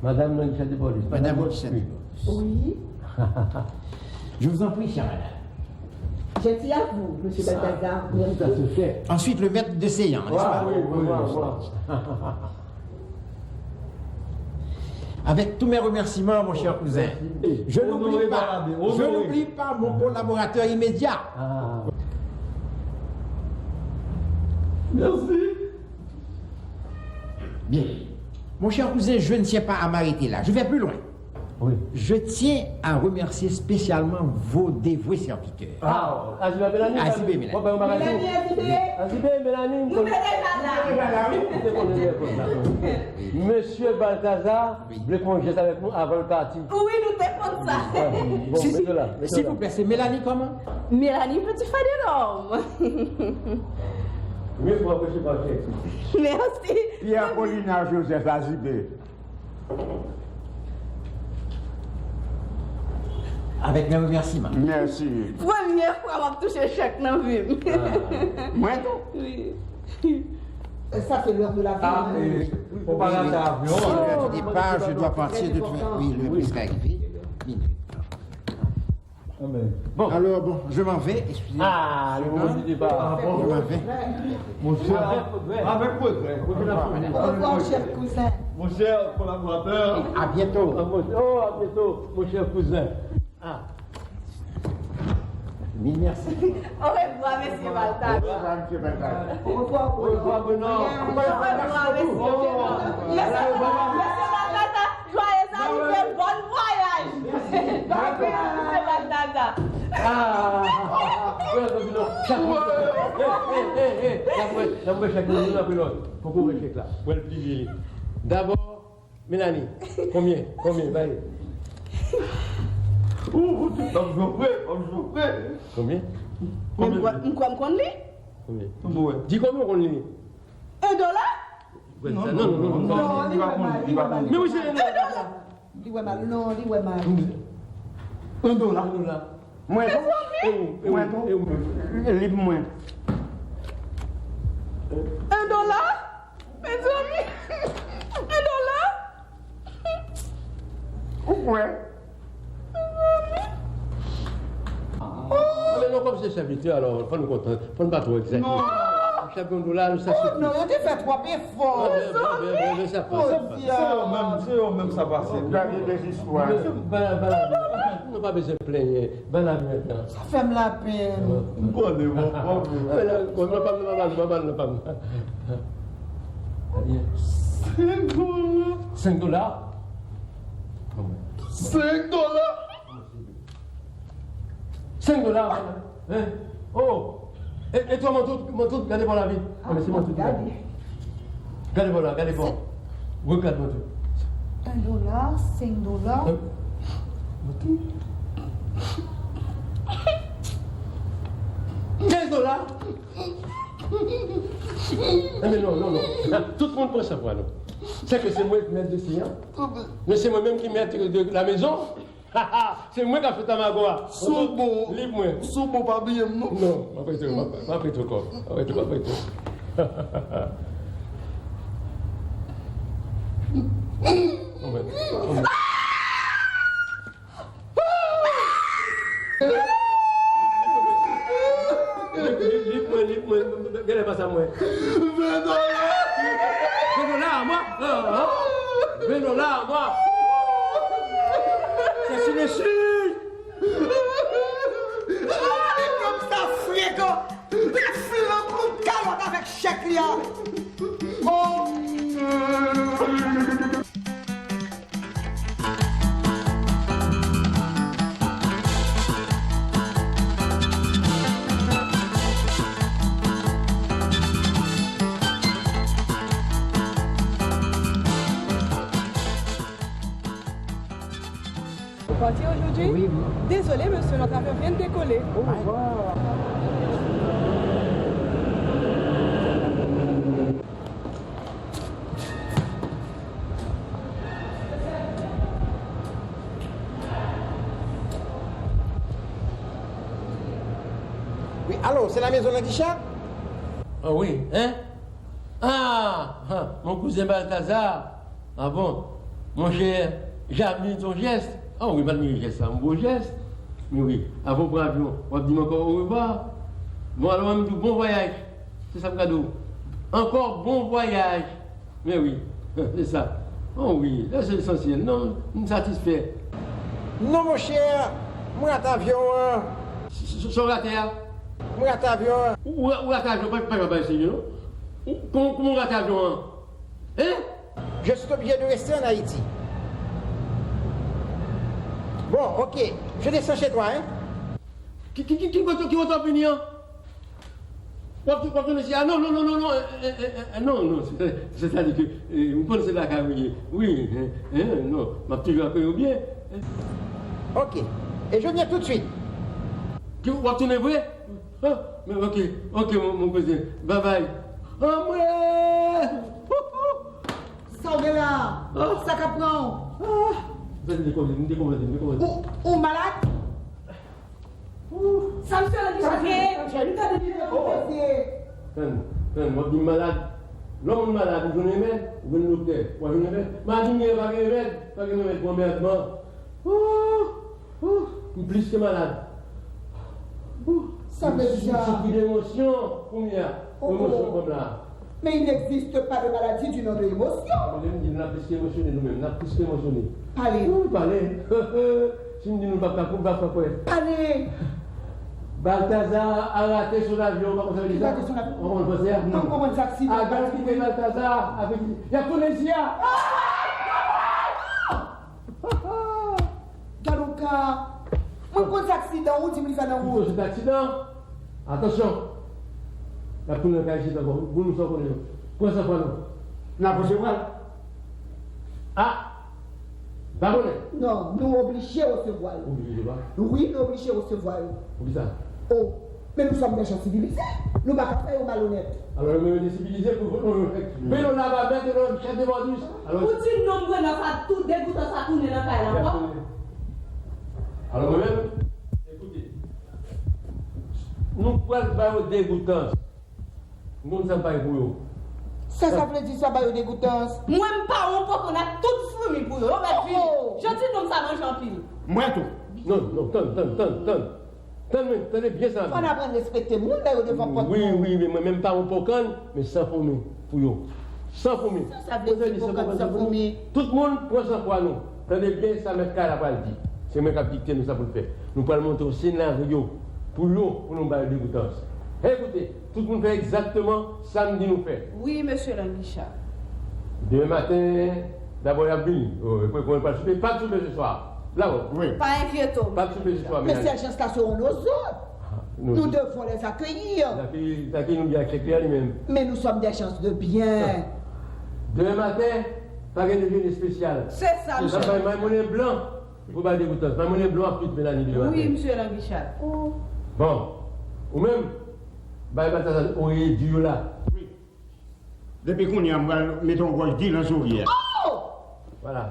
Madame Languichat d'abord, n'est-ce pas? Madame Languichat d'abord. Oui. Je vous en prie, chère madame. Gentil à vous, monsieur Balthazar. Ça se fait. Ensuite, le maître de séance, n'est-ce pas? Ah, oui, oui, oui. Avec tous mes remerciements, mon cher cousin. Je n'oublie pas, je n'oublie pas mon collaborateur immédiat. Ah. Merci. Bien. Mon cher cousin, je ne tiens pas à m'arrêter là. Je vais plus loin. Oui. Je tiens à remercier spécialement vos dévoués serviteurs. Ah, Azibè, Mélanie, Azibè, Mélanie. Mélanie, Azibè. Azibè, Mélanie, nou te deja la. Mesye Balthazar vle fè yon jès avèk nou avan l pati. Wi, nou te konn sa. Bon, mete la, mete la. Silvouplè, se Melanie kòman? Melanie Petit Frè de l'Homme. Mèsi. Pierre Paulina Joseph Azibè. Avec mes remerciements. Mèsi. Premye fwa m ap touche chèk nan vi m. Mwen tou. Wi. Ça, c'est l'heure de l'avion. Ah, oui, oui. Faut pas rater l'avion. C'est l'heure du départ, je dois partir de toute façon. Oui, le bus va arriver. Minute. Amen. Bon. Alors, bon, je m'en vais, excusez-moi. Ah, le mot du départ. Ah, bon. Je m'en vais. Mon cher, avec regret. Avec regret. Au revoir, chef cousin. Mon cher collaborateur. À bientôt. Ah, mon, oh, à bientôt, mon cher cousin. Ah. Mille merci. Au revoir, monsieur Baltazar. Au revoir, monsieur Baltazar. Au revoir, au revoir, Benoît. Au revoir, monsieur Benoît. Monsieur Baltazar, joyeux anniversaire, bon voyage. Bon voyage, monsieur Baltazar. Ah, frè Domino, chak moun. Eh, eh, eh, eh, n ap wè, n ap wè chak moun, youn apre lòt. Poko wè chèk la. Wè l pliye li. Dabò, Melanie, konbyen? Konbyen? Bay. Ou, ou, ou, m jwe, m jwe. Konbyen? Men m kwè, m kwè m konn li. Konbyen? Di konbyen w konn li? Un dollar? Non, non, non, non, non, li pa konn, li pa konn. Men wi, se un dollar. Li wè mal, non, li wè mal. Un dollar. Un dollar. Mwen tou. E ou, e ou, mwen tou. E ou. Li pou mwen. Un dollar? Mezanmi, un dollar? Ou kwè? Mezanmi. Ah, men non, kòm se sèvitè, alò, fò n kontan, fò n pa twò egzajere. Non. Chak yon dola, nou sa sifi. Oh, non, yo te fè twòp efò. Ah, ben, ben, ben, ben, ben, sa pase, sa pase. Se yo menm, se yo menm sa pase. Gade de zistwa. Ba, ba, nou pa bezwen plenyen. Ba la men tan. Sa fè m lapenn. M konnen, bon, bon. Ba la, bon, nan pa m, nan pa m, nan pa m, nan pa m. Senk dola. Senk dola? Senk dola? Senk dola, hein? Oh! E, e twa mantouk, mantouk, gade bò la vit. Ah, men se mantouk la. Gade. Gade bò la, gade bò. Regad mantouk. Un dollar, cinq dollars. Euh, mantouk. Quinze dollars. Eh, men non, non, non. Tout moun pran chanpwa, non. Se ke se mwen ki mèt de si, hein? Men se mwen menm ki mèt de la maison. Se mwen k ap fè tamago a. Si w bon, liv mwen. Si w bon, pa bliye m non. Non, m ap prete w, m ap, m ap prete w kòb. M ap prete w, m ap prete w. Liv, liv, liv mwen, liv mwen. Genlè pa sa mwen. Ven dola! Ven dola, mwen? Ah, ah. Ven dola, mwen? Sa chine chi! Ah, nèg sa frekan! L ap file yon kout kalòt avèk chèk li a. Oh! Vous partez aujourd'hui? Oui, oui. Désolé, monsieur, notre avion vient de décoller. Au revoir. Wi, alo, se la mezon Landisha? Ah wi, hein? Ah, ah, mon cousin Balthazar. Ah bon? Monchè, Jamil, ton jès. Ah wi, m admire jès sa, yon gwo jès. Men wi, avan w pran avyon, w ap di m ankò orevwa. Bon, alò, mwen, m di w bon vwayaj. Se sa m ka di w. Ankò bon vwayaj. Men wi, se sa. Oh wi, se lesansyèl. Non, m satisfè. Non, monchè, m rate avyon an. S-, s-, sa w rate a? M rate avyon an. Ou, ou, ou rate avyon, pa, pa, pa, pa eseye, non. Ou, kòman, kòman w rate avyon an? Hein? Je suis obligé de rester en Haïti. Bon, ok. Je descends chez toi, hein? Ki, ki, ki, ki kote, ki kote w ap vini an? W ap, w ap tounen isit? Ah, non, non, non, non, non, eh, eh, eh, eh, non, non, se, sètadi ke, eh, m konn se lakay ou ye. Wi, eh, eh, non, m ap toujou akonpanye w byen. Ok. Et je viens tout de suite. Ki, w ap tounen vre? Ah, men ok, ok, mon, mon cousin. Bye bye. Anmwey! Sa w gen la? Ah. Sa k ap pran w? Ah. M dekonpòte, m dekonpòte, m dekonpòte. Ou, ou malad? Sa misye la ki chanje? Li ta depi nan mesye. Tann, tann, w ap di m malad. Lè yon moun malad, ou jwenn remèd, ou jwenn doktè, ou pa jwenn remèd. Maladi m genyen pa gen remèd, pa gen remèd pou anmèdman. Oh, oh, m plis ke malad. Sa vle di sa. Sou ki emosyon kounye a? Oh, emosyon oh. Kòm la. Mais il n'existe pas de maladie du nom de émotion. Mwen menm di n ap plis ke emosyone nou menm, n ap plis ke emosyone. Pale. Wi, pale. Si m di nou pa ka, pou pa fè kwè. Pale. Baltazar a rate son avyon, ou pa konn sa vle di sa? Rate son avyon. Ou konn fransè a? Non. Ou konprann sa k si Adan kite Baltazar avèk y ap tounen isi a. Gad on ka. Mwen konn sa aksidan ou di m li fè nan wout. Se aksidan. Atansyon. L ap tounen kay isit ankò. Moun sa w konnen yo. Pran san fwa non. N ap resevwa l. Ah! Pa konnen. Non, nou oblije resevwa yo. Oblije resevwa? Wi, nou oblije resevwa yo. Poukisa? Oh, mais nous sommes des gens civilisés. Nou pa ka fè yo malonèt. Alò, nou menm yo te sivilize pou nou fè. Men nou la ba mèt nou chèf de bòdis. Alò, ou di non, mwen nan sa tout degoutan sa tounen nan kay la ankò. Alò, mwen menm, ekoute. Nou pral ba yo degoutans. Moun sa bay pou yo. Sa, sa vle di sa ba yo degoutans? Mwen m pa wonpokan ak tout foumi pou yo. Yo mèt vini. Oh, oh. Jan ti nonm sa manje anpil. Mwen tou. Non, non, tann, tann, tann, tann. Tann mwen, tande byen sa. Fò n aprann respekte moun lè yo devan pòt nou. Wi, wi, men mwen menm pa wonpokan, men san foumi pou yo. San foumi. Sa, sa vle di wonpokan san foumi. Tout moun pran san fwa nou. Tande byen sa mèt kay la pral di. Se mwen k ap dikte nou sa pou n fè. Nou pral monte yon senaryo pou yo, pou nou ba yo degoutans. Hey, koute, tout moun fè egzakteman sa m di nou fè. Wi, mesye Langicha. Demen maten, dabò y ap vini. Oh, epi pou yo pral soupe, pa t soupe se swa. Bravo. Wi. Pa enkyete w, mesye Langicha. Pa t soupe se swa, Melanie. Mais ces gens-là seront nos hôtes. Nous devons les accueillir. L ap akeyi nou byen ak kèk li menm. Mais nous sommes des gens de bien. Demen maten, pa gen dejene espesyal. Se sa, mesye. N ap bay may monnen blan pou bay degoutans. May monnen blan ap tout Melanie demen maten. Wi, mesye Langicha. Bon. Ou menm, bay Baltazar oreye di yo la. Wi. Depi kounye a, m pral mete yon gwòj di nan zorye a. Oh! Vwala.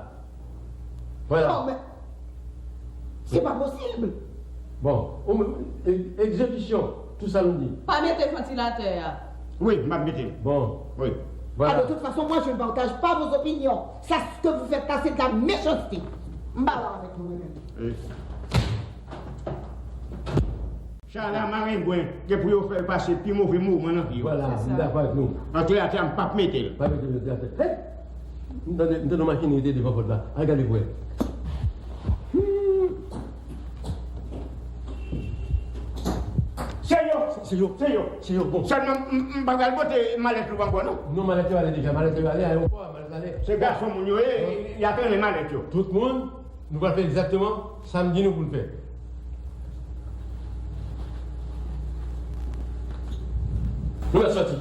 Vwala. Non, men, se pa posib. Bon, ou, e, egzekisyon, tout sa nou di. Pa mete vantilatè a. Wi, m ap mete l. Bon. Wi. Vwala. Ah, de toute façon, moi, je ne partage pas vos opinions. Ça, ce que vous faites là, c'est de la méchanceté. M pa la avèk nou, mwen menm. Wi. Chala marengwen, gen pou yo fè l pase pi move moman nan vi yo. Vwala, m dakò avèk nou. Vantilatè a, m p ap mete l. Pa mete vantilatè. Hey! M tande, m tande yon machin rete devan pòt la. Al gade pou wè. Hmm. Se yo! Se yo! Se yo! Se yo, bon. Sèlman, m, m pa pral pote malèt ou ankò, non? Non, malèt yo ale deja. Malèt yo ale, ayewopò a, malèt ale. Se gason moun yo ye, y ap renmen malèt yo. Tout moun. Nou pral fè egzakteman sa m di nou pou n fè. Nou mèt sòti.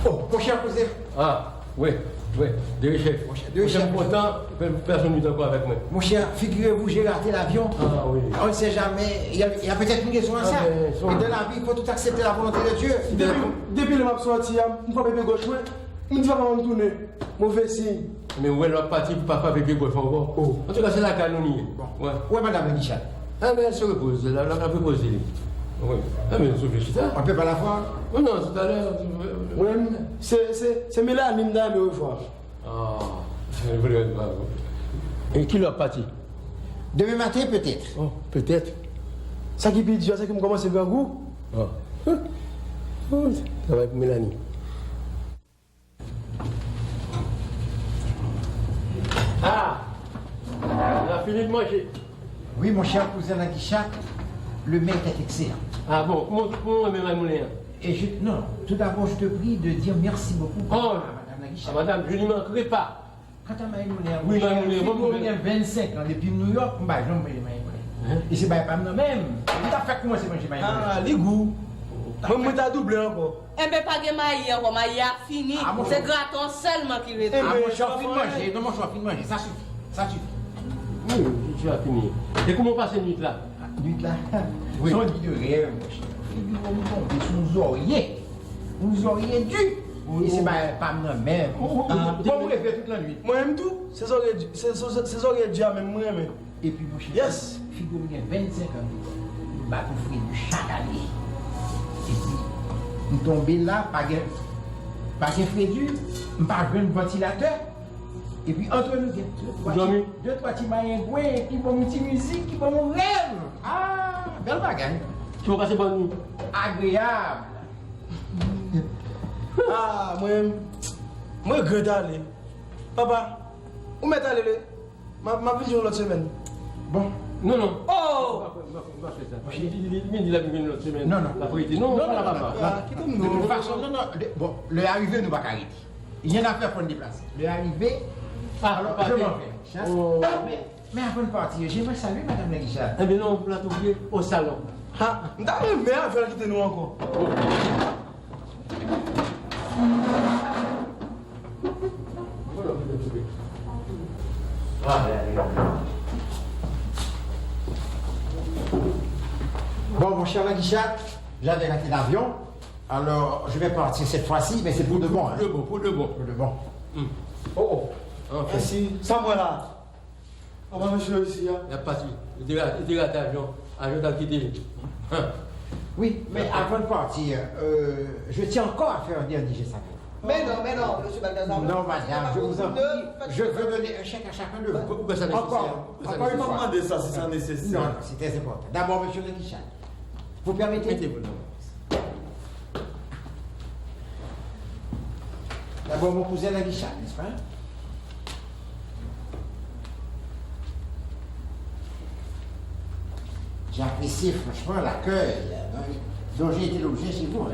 Oh, monchè, kouzen. Ah, wi, wi, Derechèf. Monchè, Derechèf, m kontan, pèsonn li ankò avèk mwen. Monchè, figurez-vous, j'ai raté l'avion. Ah, wi. On ne sait jamais, il y a, il y a peut-être une raison à ça. Ah, ben, et dans la vie, il faut tout accepter la volonté de Dieu. Depi, depi lè m ap sòti a, m frape pye gòch mwen. M di papa m tounen. Move siy. Men ou wè lè w ap pati pou pa frape pye gòch ankò. Oh. Antouka, se lakay nou li ye. Bon. Wè. Ou wè madanm Richard? Enben, se repoze la, l ap repoze li. Wi. Enben, soufle chita. On peut pas la voir? Non, non, talè. Mwen, se, se, se Melanie m ta renmen wè fwa. Ah, se vre, bravo. E kilè w ap pati? Demen maten, petèt. Oh, petèt. Sa ki pi di a, se ke m kòmanse grangou. Ah. Oh, travay pou Melanie. Ah! N a fini de manje. Oui, mon cher cousin Nagichat, le mets était excellent. Ah bon, kouman, kouman w renmen may moulen an? Et je, non, tout d'abord, je te prie de dire merci beaucoup à madame Nagichat. Oh, à madame, je n'y manquerai pas. Kanta may moulen an, monchè, figi w gen vennsenk an depi Nouyòk, m pa janm manje may moulen. Hein? E se bagay pa m nan menm. M ta fèk kòmanse manje may moulen. Ah, li gou. Mwen, mwen ta double ankò. Enben, pa gen mayi ankò, mayi a fini. Ah, monchè. Se graten sèlman ki rete. Ah, monchè, w fin manje. Non, monchè, w fin manje. Sa sifi. Sa sifi. Wi, wi, sa fini. E kòman w pase nwit la? Nwit la? Wi. Se yon nwit de rèv, monchè. Figi w tonbe sou yon zòrye. Yon zòrye di. E se bagay pa m nan menm. Ou, ou, ah, bon, m reve tout lannwit. Mwen menm tou, se zòrye di, se, se, se zòrye di a menm mwen renmen. Epi, monchè, yes, figi w gen vennsenk an, m bat yon fredi chak ane. Epi, m tonbe la, pa gen, pa gen fredi, m pa jwenn vantilatè. Epi antre nou, gen de twa ti, de twa ti mayengwen ki ban m ti mizik, ki ban m rèv. Ah, bèl bagay. Ki w pase ban nou? Agreyab. Ah, mwen, mwen regrèt ale. Papa, ou mèt ale, le, m a, m a vin jwenn lòt semèn. Bon. Non, non. Oh! M pa fè, m pa fè, m pa fè sa. Li, li, li, li di l ap vin lòt semèn. Non, non. L ap rete. Non, non, non, papa. Ah, kite m non. De tout fason, non, non. De, bon, lè a rive, nou pa ka rete. Gen afè fò n deplase. Lè a rive. Ah, alò, je m'en vais. Oh. Mais, mais avant de partir, j'aimerais saluer Madame Laguichade. Ebyen non, pou la touye o salon. Ha, m ta renmen avè l kite nou ankò. Bon, mon cher Laguichade, j'avais raté l'avion. Alors, je vais partir cette fois-ci, mais c'est pour de bon, hein. Pou de bon, pou de bon. Pou de bon. Hmm. Oh, oh. Anfen. Mèsi. Sa mwen la. Kòman mesye yo isi a? Y ap pati. Li te ra-, li te rate avyon. Avyon t ap kite li. Hein. Oui, mais avant de partir, euh, je tiens encore à faire un dernier geste à vous. Mais non, mais non, monsieur Balthazar. Non, madame, je vous en prie, je veux donner un chèque à chacun de vous. Encore, encore une fois. M ap mande sa si sa nesesè. Non, non, c'est très important. D'abord, monsieur Laguichade, vous permettez? Mettez vos noms. D'abord, mon cousin Laguichade, n'est-ce pas? J'ai apprécié franchement l'accueil, euh, dont j'ai été logé chez vous, hein.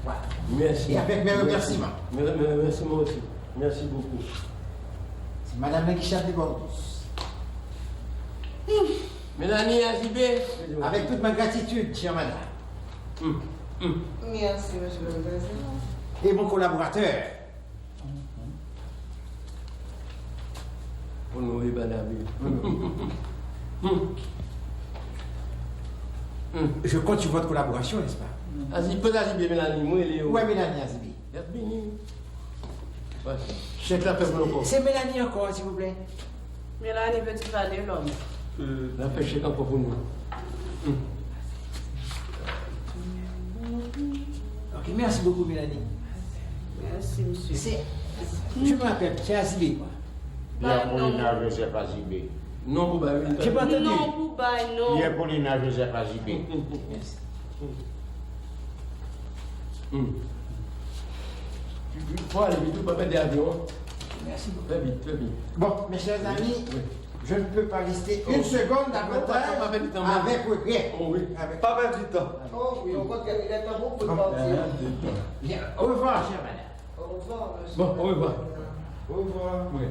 Voilà. Merci. Et avec mes remerciements. Merci. Mè-, mè-, mèsi mwen osi. Merci beaucoup. C'est Madame Laguichade de Bordus. Mélanie Azibé. Avec toute ma gratitude, chère madame. Hum, hum. Merci, monsieur le président. Et mon collaborateur. Honoré Banabe. Hum. Hum. Je compte sur votre collaboration, n'est-ce pas? Azibé, Azibé, Mélanie, mwen, Léo. Ouais, Mélanie Azibé. L ap vini. Chèk la fè pou nou ankò. C'est Mélanie encore, s'il vous plaît. Mélanie, petit frère de l'homme. Euh, l ap fè chèk ankò pou nou. Hmm. Ok, merci beaucoup, Mélanie. Merci, monsieur. C'est, je me rappelle, c'est Azibé, quoi. Pierre Paulina Joseph Azibé. Non pou bay, wi. J'ai pas entendu. Non pou bay, non. Pierre Paulina Joseph Azibé. Merci. Hmm. Fò ale vit, wi, pa pèdi avyon an. Merci beaucoup. Très vite, très vite. Bon, mes chers amis, je ne peux pas rester une seconde davantage avec regret. Oh, wi. Pa pèdi tan. Oh, wi, au contraire, il est temps pour vous de partir. Bien, au revoir, chère madame. Au revoir, monsieur. Bon, au revoir. Au revoir. Oui.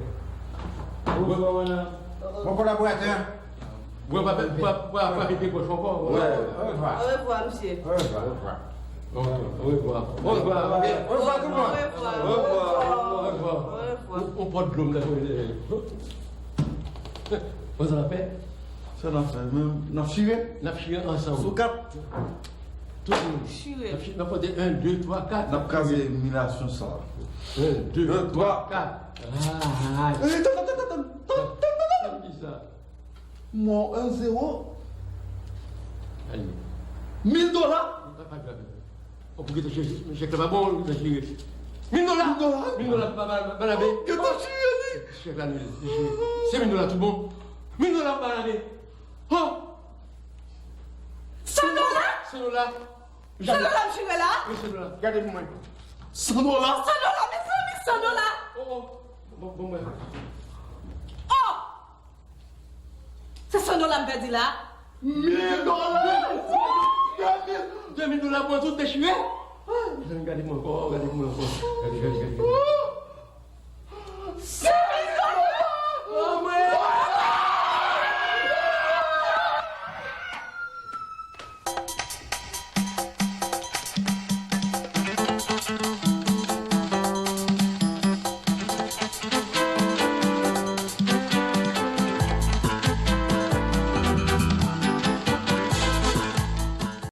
Au revoir, madame. Mon collaborateur. Mwen pa, pa, pa, pa kite pòch ankò. Au revoir. Au revoir, monsieur. Au revoir. Au revoir. Au revoir. Au revoir tout le monde. Au revoir. Au revoir. Au revoir. On pot dlo m la. Konsa n ap fè? Sa n ap fè menm? N ap chire? N ap chire ansanm. Sou kat. Tout moun. Chire. N ap, n ap konte en, de, twa, kat. N ap kraze imilyasyon sa. En, de, twa, kat. Ah, ah. Sa vle di sa? Mon en zewo. Ayi. Mil dola. Pa, pa grave. Ou pou kite chèk, chèk la pa bon, ou kite chire. Mil dola! Mil dola! Mil dola, pa, pa, pa, pa labe. Kite chire li! Chèk la, nou, li chire. Se mil dola tout bon. Mil dola, pa labe. Oh! San dola? San dola. San dola m chire la? Wi, san dola. Gade pou mwen. San dola? San dola, mezanmi, san dola! Oh, oh. Bon, bon, mwen. Oh! Se san dola m pèdi la. Mil dola! De mil! De mil dola pou tout dechire! Mezanmi, gade mwen ankò, gade mwen ankò. Gade, gade, gade. San